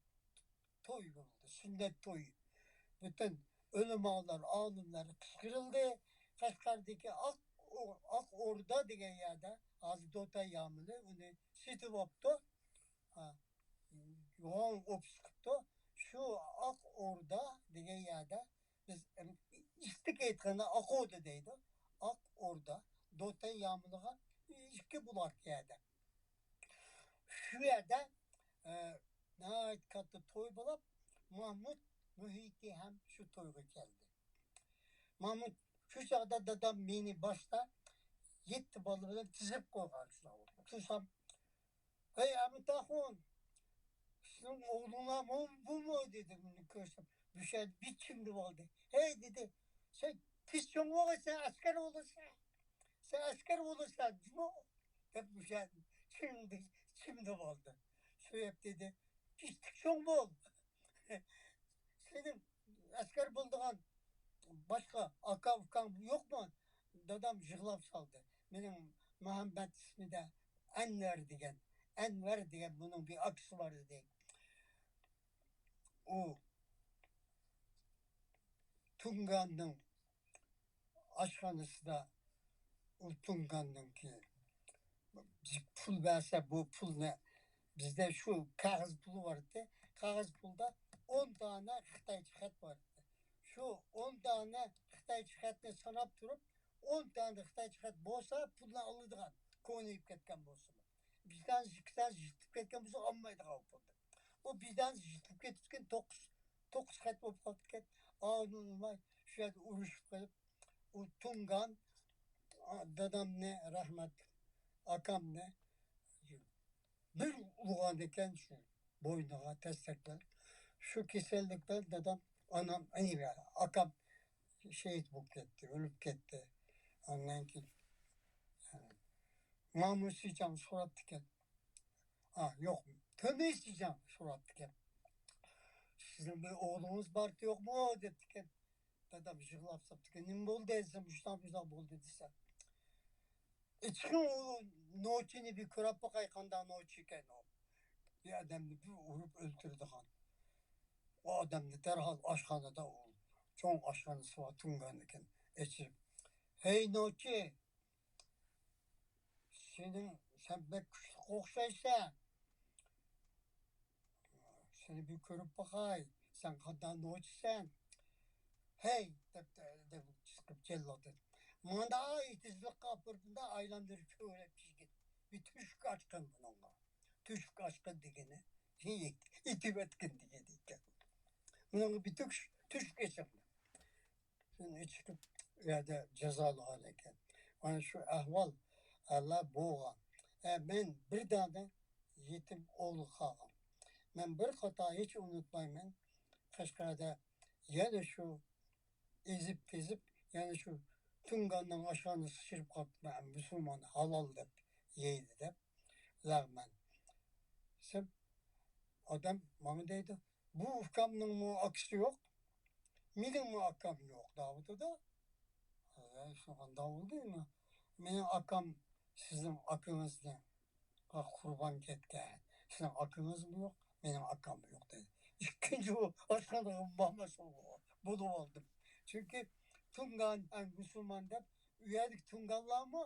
توي بولدى، سۈننەت تويى. پۈتۈن ئۆلىمالار، ئالىملار قىچقىرىلدى. قەشقەردىكى ئاق، ئاق ئوردا دېگەن يەردە، ھازىر دوتەي يامىلى ئۇنى سېتىۋاپتۇ. ھا، يوغان ئوفىس قىپتۇ. شۇ ئاق ئوردا دېگەن يەردە بىز، ئىستىك ئېيتقاندا ئاق ئوردا دەيدۇ. ئاق ئوردا، دوتەي يامىلىغا ئىككى بۇلاق يەردە. شۇ يەردە، ئە، ناھايىتى كاتتا توي بولۇپ، ماھمۇد مۇھىتى ھەم شۇ تويغا كەلدى. ماھمۇد، شۇ چاغدا دادام مېنى باشتا يەتتە بالا بىلەن تىزىپ قويغان شۇنداق. تۇرسام، «ھەي، ئەمىتئاخۇن، سىزنىڭ ئوغلۇڭلار بۇ، بۇمۇ؟» دېدىم، ئۇنى كۆرسەم، مۇشەدە بىر چىمدىۋالدى. «ھەي،» دېدى، «سەن تېز چوڭ بولغاچ، سەن ئەسكەر بولىسەن. سەن ئەسكەر بولىسەن جۇمۇ؟» دەپ مۇشەدە چىمدى، چىمدىۋالدى. سۆيۈپ دېدى، «كىچىك چوڭ بول. سېنىڭ ئەسكەر بولىدىغان باشقا ئاكا-ئۇكاڭ يوقمۇ؟» دادام يىغلاپ سالدى. مېنىڭ مۇھەممەت ئىسمىدە ئەنۋەر دېگەن، ئەنۋەر دېگەن بۇنىڭ بىر ئاكىسى بار ئىدى. ئۇ تۇڭگاننىڭ ئاشخانىسىدا، ئۇ تۇڭگاننىڭكى، بىز پۇل بەرسە، بۇ پۇلنى، بىزدە شۇ كاغىز پۇلى بار ئىدى. كاغىز پۇلدا ئون دانە خىتايچە خەت بار ئىدى. شۇ ئون دانە خىتايچە خەتنى ساناپ تۇرۇپ، ئون دانە خىتايچە خەت بولسا، پۇلنى ئالىدىغان، كونا بولۇپ كەتكەن بولسىمۇ. بىر دانە، ئىككى دانە يىرتىلىپ كەتكەن بولسا، ئالمايدىغان بولدى. ئۇ بىر دانە يىرتىلىپ كېتىپتىكەن، توققۇز، توققۇز خەت بولۇپ قاپتىكەن. ئاۋۇنى ئۇنىماي، شۇ يەردە ئۇرۇشۇپ قېلىپ، ئۇ تۇڭگان، ئا، دادامنى، رەھمەتلىك ئاكامنى بىر ئۇرغان ئىكەن شۇ بوينىغا تەستەك بىلەن. شۇ كېسەللىك بىلەن دادام، ئانام، ئەي، ئاكام شېھىت بولۇپ كەتتى، ئۆلۈپ كەتتى. ئاندىن كېيىن، ئە، ماڭا مۇشۇ جاڭ سوراپتىكەن. ئا، يوق، تۆمۈي سىجاڭ سوراپتىكەن. «سىزنىڭ بىر ئوغلىڭىز بارتى يوقمۇ؟» دەپتىكەن. دادام يىغلاپ ساپتىكەن. «نېمە بولدى؟» دېسەم، «مۇشۇنداق، مۇشۇنداق بولدى» دېسە. «ئېچىقىڭ ئۇ نوچىنى بىر كۆرۈپ باقاي، قانداق نوچى ئىكەن ئۇ. بىر ئادەمنى بىر ئۇرۇپ ئۆلتۈرىدىغان.» ئۇ ئادەمنى دەرھال ئاشخانىدا، ئۇ چوڭ ئاشخانىسى بار، تۇڭگان ئىكەن، ئېچىپ، «ھەي نوچى!» سېنىڭ، سەن بەك كۈچلۈك ئوخشايسەن. سېنى بىر كۆرۈپ باقاي. سەن قانداق نوچىسەن؟ ھەي، دەپ، دەپ چىقىپ جەللادتىن. مانا ئېتىزلىققا ئاپىرىپ، مۇنداق ئايلاندۇرۇپ كۆرۈپ كىرگىن. بىر تۆشۈك ئاچقىن بۇنىڭغا. تۆشۈك ئاچقىن دېگىنى، ئېتىۋەتكىن دېگىنى ئىكەن. بۇنىڭغا بىر تۆشۈك، تۆشۈك ئېچىڭ. شۇنى چىقىپ، ئۇ يەردە جازالىغان ئىكەن. مانا شۇ ئەھۋال، ھاللار بولغان. ئە، مەن بىر دانە يېتىم ئوغلى قالغان. مەن بىر خاتا ھېچ ئۇنتۇمايمەن. قەشقەردە يەنە شۇ ئېزىپ-تېزىپ، يەنە شۇ تۇڭگاننىڭ ئاشخانىسىغا كىرىپ قاپتىمەن، مۇسۇلمان ھالال دەپ يەيدۇ دەپ، لەغمەن. دېسەم، ئادەم ماڭا دەيدۇ، «بۇ ئۇكامنىڭمۇ ئاكىسى يوق، مېنىڭمۇ ئاكام يوق» دەۋاتىدۇ. شۇ قانداق بولدى؟ مېنىڭ ئاكام سىزنىڭ ئاكىڭىزنى قۇربان كەتكەن. سىزنىڭ ئاكىڭىزمۇ يوق، مېنىڭ ئاكاممۇ يوق دېدى. ئىككىنچى بۇ ئاشخانىغا ماما بولۇپ ئالدىم. چۈنكى تۇڭگان، ھەم مۇسۇلمان دەپ، ئۇ يەردىكى تۇڭگانلارمۇ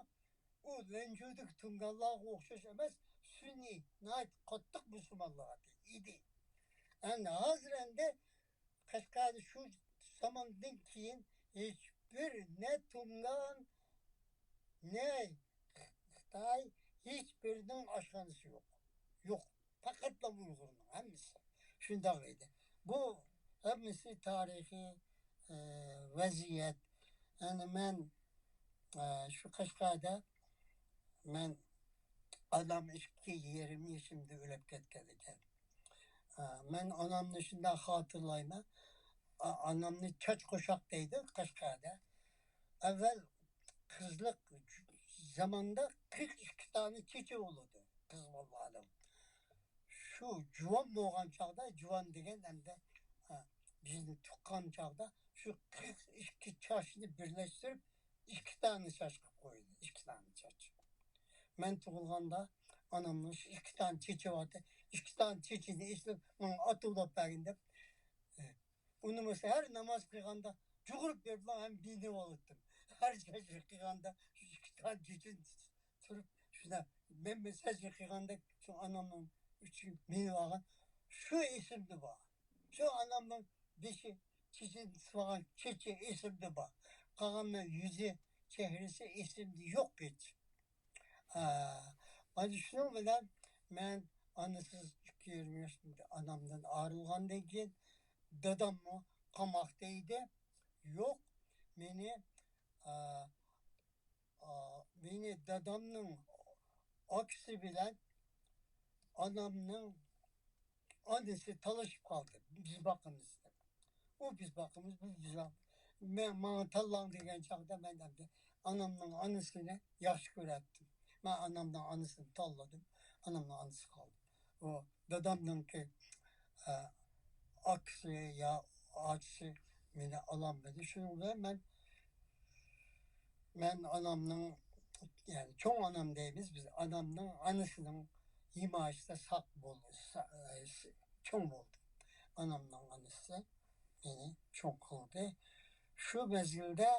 ئۇ لەنجۇدىكى تۇڭگانلارغا ئوخشاش ئەمەس، سۈنئىي، ناھايىتى قاتتىق مۇسۇلمانلار ئىدى. ئەمدى ھازىر ئەمدى قەشقەردە شۇ زاماندىن كېيىن ھېچبىر نە تۇڭگان، نە خىتاي، ھېچبىرىنىڭ ئاشخانىسى يوق. يوق. پەقەتلا ئۇيغۇرنىڭ ھەممىسى. شۇنداق ئىدى. بۇ ھەممىسى تارىخىي، ئە، ۋەزىيەت. يەنى مەن، ئە، شۇ قەشقەردە مەن ئانام ئىككى يېرىم يېشىمدا ئۆلۈپ كەتكەن ئىكەن. ئە، مەن ئانامنى شۇنداق خاتىرىلايمەن. ئا-، ئانامنى چاچ قوشاق دەيدۇ قەشقەردە. ئەۋۋەل قىزلىق زاماندا قىرىق ئىككى دانە چېچى بولىدۇ قىز بالىلارنىڭ. شۇ جۇۋان بولغان چاغدا، جۇۋان دېگەن ئەمدى، ھە، بىزنى تۇغقان چاغدا شۇ قىرىق ئىككى چاچنى بىرلەشتۈرۈپ، ئىككى دانە چاچ قىلىپ قويدى، ئىككى دانە چاچ. مەن تۇغۇلغاندا ئانامنىڭ شۇ ئىككى دانە چېچى بارتى. ئىككى دانە چېچىنى ئېسىپ، ماڭا ئاتۇۋلاپ بەرگىن دەپ، ئۇنىمۇ ھەر ناماز قىلغاندا جۇغۇرۇپ بېرىپلا ھەم مىنىۋالاتتىم. ھەر سەجدە قىلغاندا شۇ ئىككى دانە چېچىنى تۇرۇپ، شۇنداق مەن سەجدە قىلغاندەك شۇ ئانامنىڭ ئۈچىگە مىنىۋالغان. شۇ ئېسىمدە بار. شۇ ئانامنىڭ بېشى، چېچىنى تۇتۇۋالغان چېچى ئېسىمدە بار. قالغان مەن يۈزى، چېھرىسى ئېسىمدە يوق ھېچ. ئا، مانا شۇنىڭ بىلەن مەن ئانىسىز ئىككى يېرىم ياش ئانامدىن ئايرىلغاندىن كېيىن، داداممۇ قاماقتا ئىدى. يوق، مېنى، ئا، ئا، مېنى دادامنىڭ ئاكىسى بىلەن ئانامنىڭ ئانىسى تالىشىپ قالدى، بىز باقىمىز دەپ. ئۇ بىز باقىمىز، بۇ بىز باق-، مەن، ماڭا تاللاڭ دېگەن چاغدا مەن ئەمدى ئانامنىڭ ئانىسىنى ياخشى كۆرەتتىم. مەن ئانامنىڭ ئانىسىنى تاللىدىم. ئانامنىڭ ئانىسى قالدى. ئۇ دادامنىڭكى، ئە، ئاكىسى يا ئاچىسى مېنى ئالالمىدى. شۇنىڭ بىلەن مەن، مەن ئانامنىڭ، يەنى چوڭ ئانام دەيمىز بىز، ئانامنىڭ ئانىسىنىڭ ھىمايىسىدە ساق بول-، سا-، ئە، س-، چوڭ بولدۇم. ئانامنىڭ ئانىسى مېنى چوڭ قىلدى. شۇ مەزگىلدە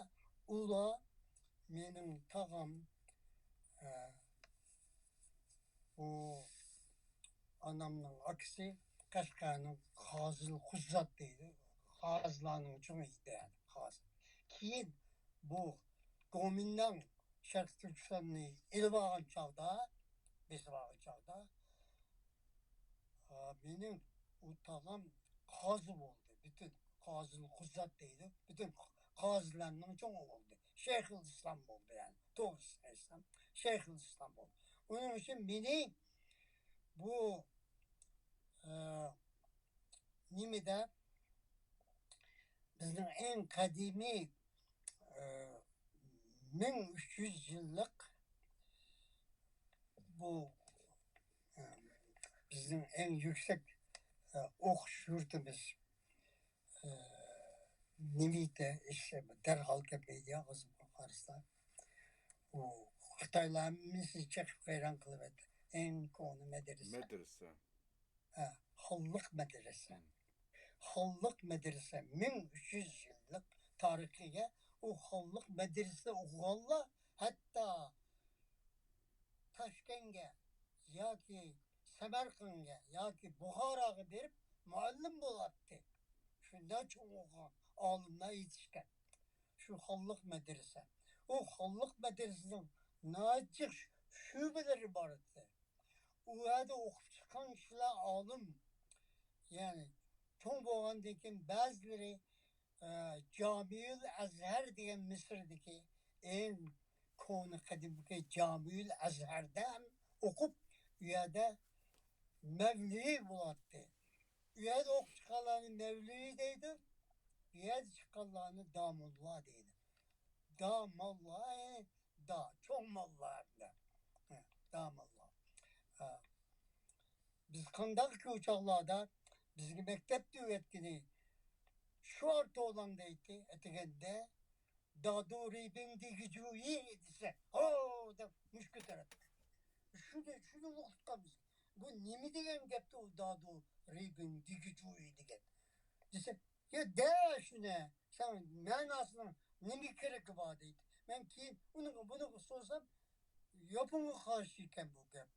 ئۇلار مېنىڭ تاغام، ئە، بۇ ئانامنىڭ ئاكىسى قەشقەرنىڭ قازىل قۇززات دەيدۇ. قازىلارنىڭ چوڭى ئىدى، يەنى قازى. كېيىن بۇ گومىنداڭ شەرقىي تۈركىستاننى ئېلىپ ئالغان چاغدا، بېسىپ ئالغان چاغدا، ئا، مېنىڭ ئۇ تاغام قازى بولدى. پۈتۈن قازىل قۇززات دەيدۇ. پۈتۈن قازىلارنىڭ چوڭى بولدى. شەيخۇل ئىسلام بولدى، يەنى توغرىسىنى ئېيتسام، شەيخۇل ئىسلام بولدى. ئۇنىڭ ئۈچۈن مېنى بۇ، ئە، نېمىدە بىزنىڭ ئەڭ قەدىمىي، ئە، مىڭ ئۈچ يۈز يىللىق بۇ، ئە، بىزنىڭ ئەڭ يۈكسەك، ئە، ئوقۇش يۇرتىمىز، ئە، نېمىتە ئىشى دەرھال كەلمەيدۇ، ئاغزىمغا قارىسا. ئۇ خىتايلار ھەممىسىنى چېقىپ ۋەيران قىلىۋەتتى. ئەڭ كونا مەدرىسە. مەدرىسە. ھە، خانلىق مەدرىسە. خانلىق مەدرىسە مىڭ ئۈچ يۈز يىللىق تارىخىغا ئۇ خانلىق مەدرىسىدە ئوقۇغانلار ھەتتا تاشكەنتكە ياكى سەمەرقەنتكە ياكى بۇخاراغا بېرىپ مۇئەللىم بولاتتى. شۇنداق چوڭ ئوقۇغان ئالىملار يېتىشكەن. شۇ خانلىق مەدرىسە. ئۇ خانلىق مەدرىسىنىڭ ناھايىتى جىق شۆبىلىرى بار ئىدى. ئۇ يەردە ئوقۇپ چىققان كىشىلەر ئالىم، يەنى چوڭ بولغاندىن كېيىن بەزىلىرى، ئە، جامىئۇل ئەزھەر دېگەن مىسىردىكى ئەڭ كونا قەدىمكى جامىئۇل ئەزھەردە ھەم ئوقۇپ، ئۇ يەردە مەۋلىۋى بولاتتى. ئۇ يەردە ئوقۇپ چىققانلارنى مەۋلىۋى دەيدۇ، بۇ يەردە چىققانلارنى داموللا دەيدۇ. داموللا، ئە، دا، چوڭ ماللا ھەمدە. ھە، داماللا. ھە. بىز قانداقكى ئۇ چاغلاردا بىزگە مەكتەپتە ئۆگەتكىنى شۇ ئارتولاڭ دەيتتى، ئەتىگەندە دادۇ رىبىڭ دىگىجۇيى دېسە، ھو دەپ مۇشت كۆتۈرەتتى. شۇنى، شۇنى ئۇقتۇرغان بىز. بۇ نېمە دېگەن گەپتۇ، ئۇ دادۇ رىبىڭ دىگىجۇيى دېگەن؟ دېسە، يا دە شۇنى، سەن مەناسىنىڭ نېمە كېرىكى بار دەيدۇ. مەن كېيىن ئۇنىڭغا بۇنىڭغا سورىسام، ياپونغا قارشى ئىكەن بۇ گەپ.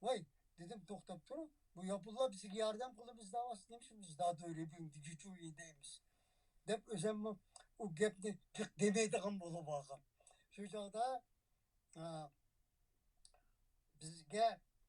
ۋاي، دېدىم، توختاپ تۇرۇڭ، بۇ ياپونلار بىزگە ياردەم قىلىمىز دەۋاتسا، نېمىشقا بىز دادۇ رىبىڭ دىگىجۇيى دەيمىز؟ دەپ ئۆزۈممۇ ئۇ گەپنى جىق دېمەيدىغان بولۇپ ئالغان. شۇ چاغدا، ئا، بىزگە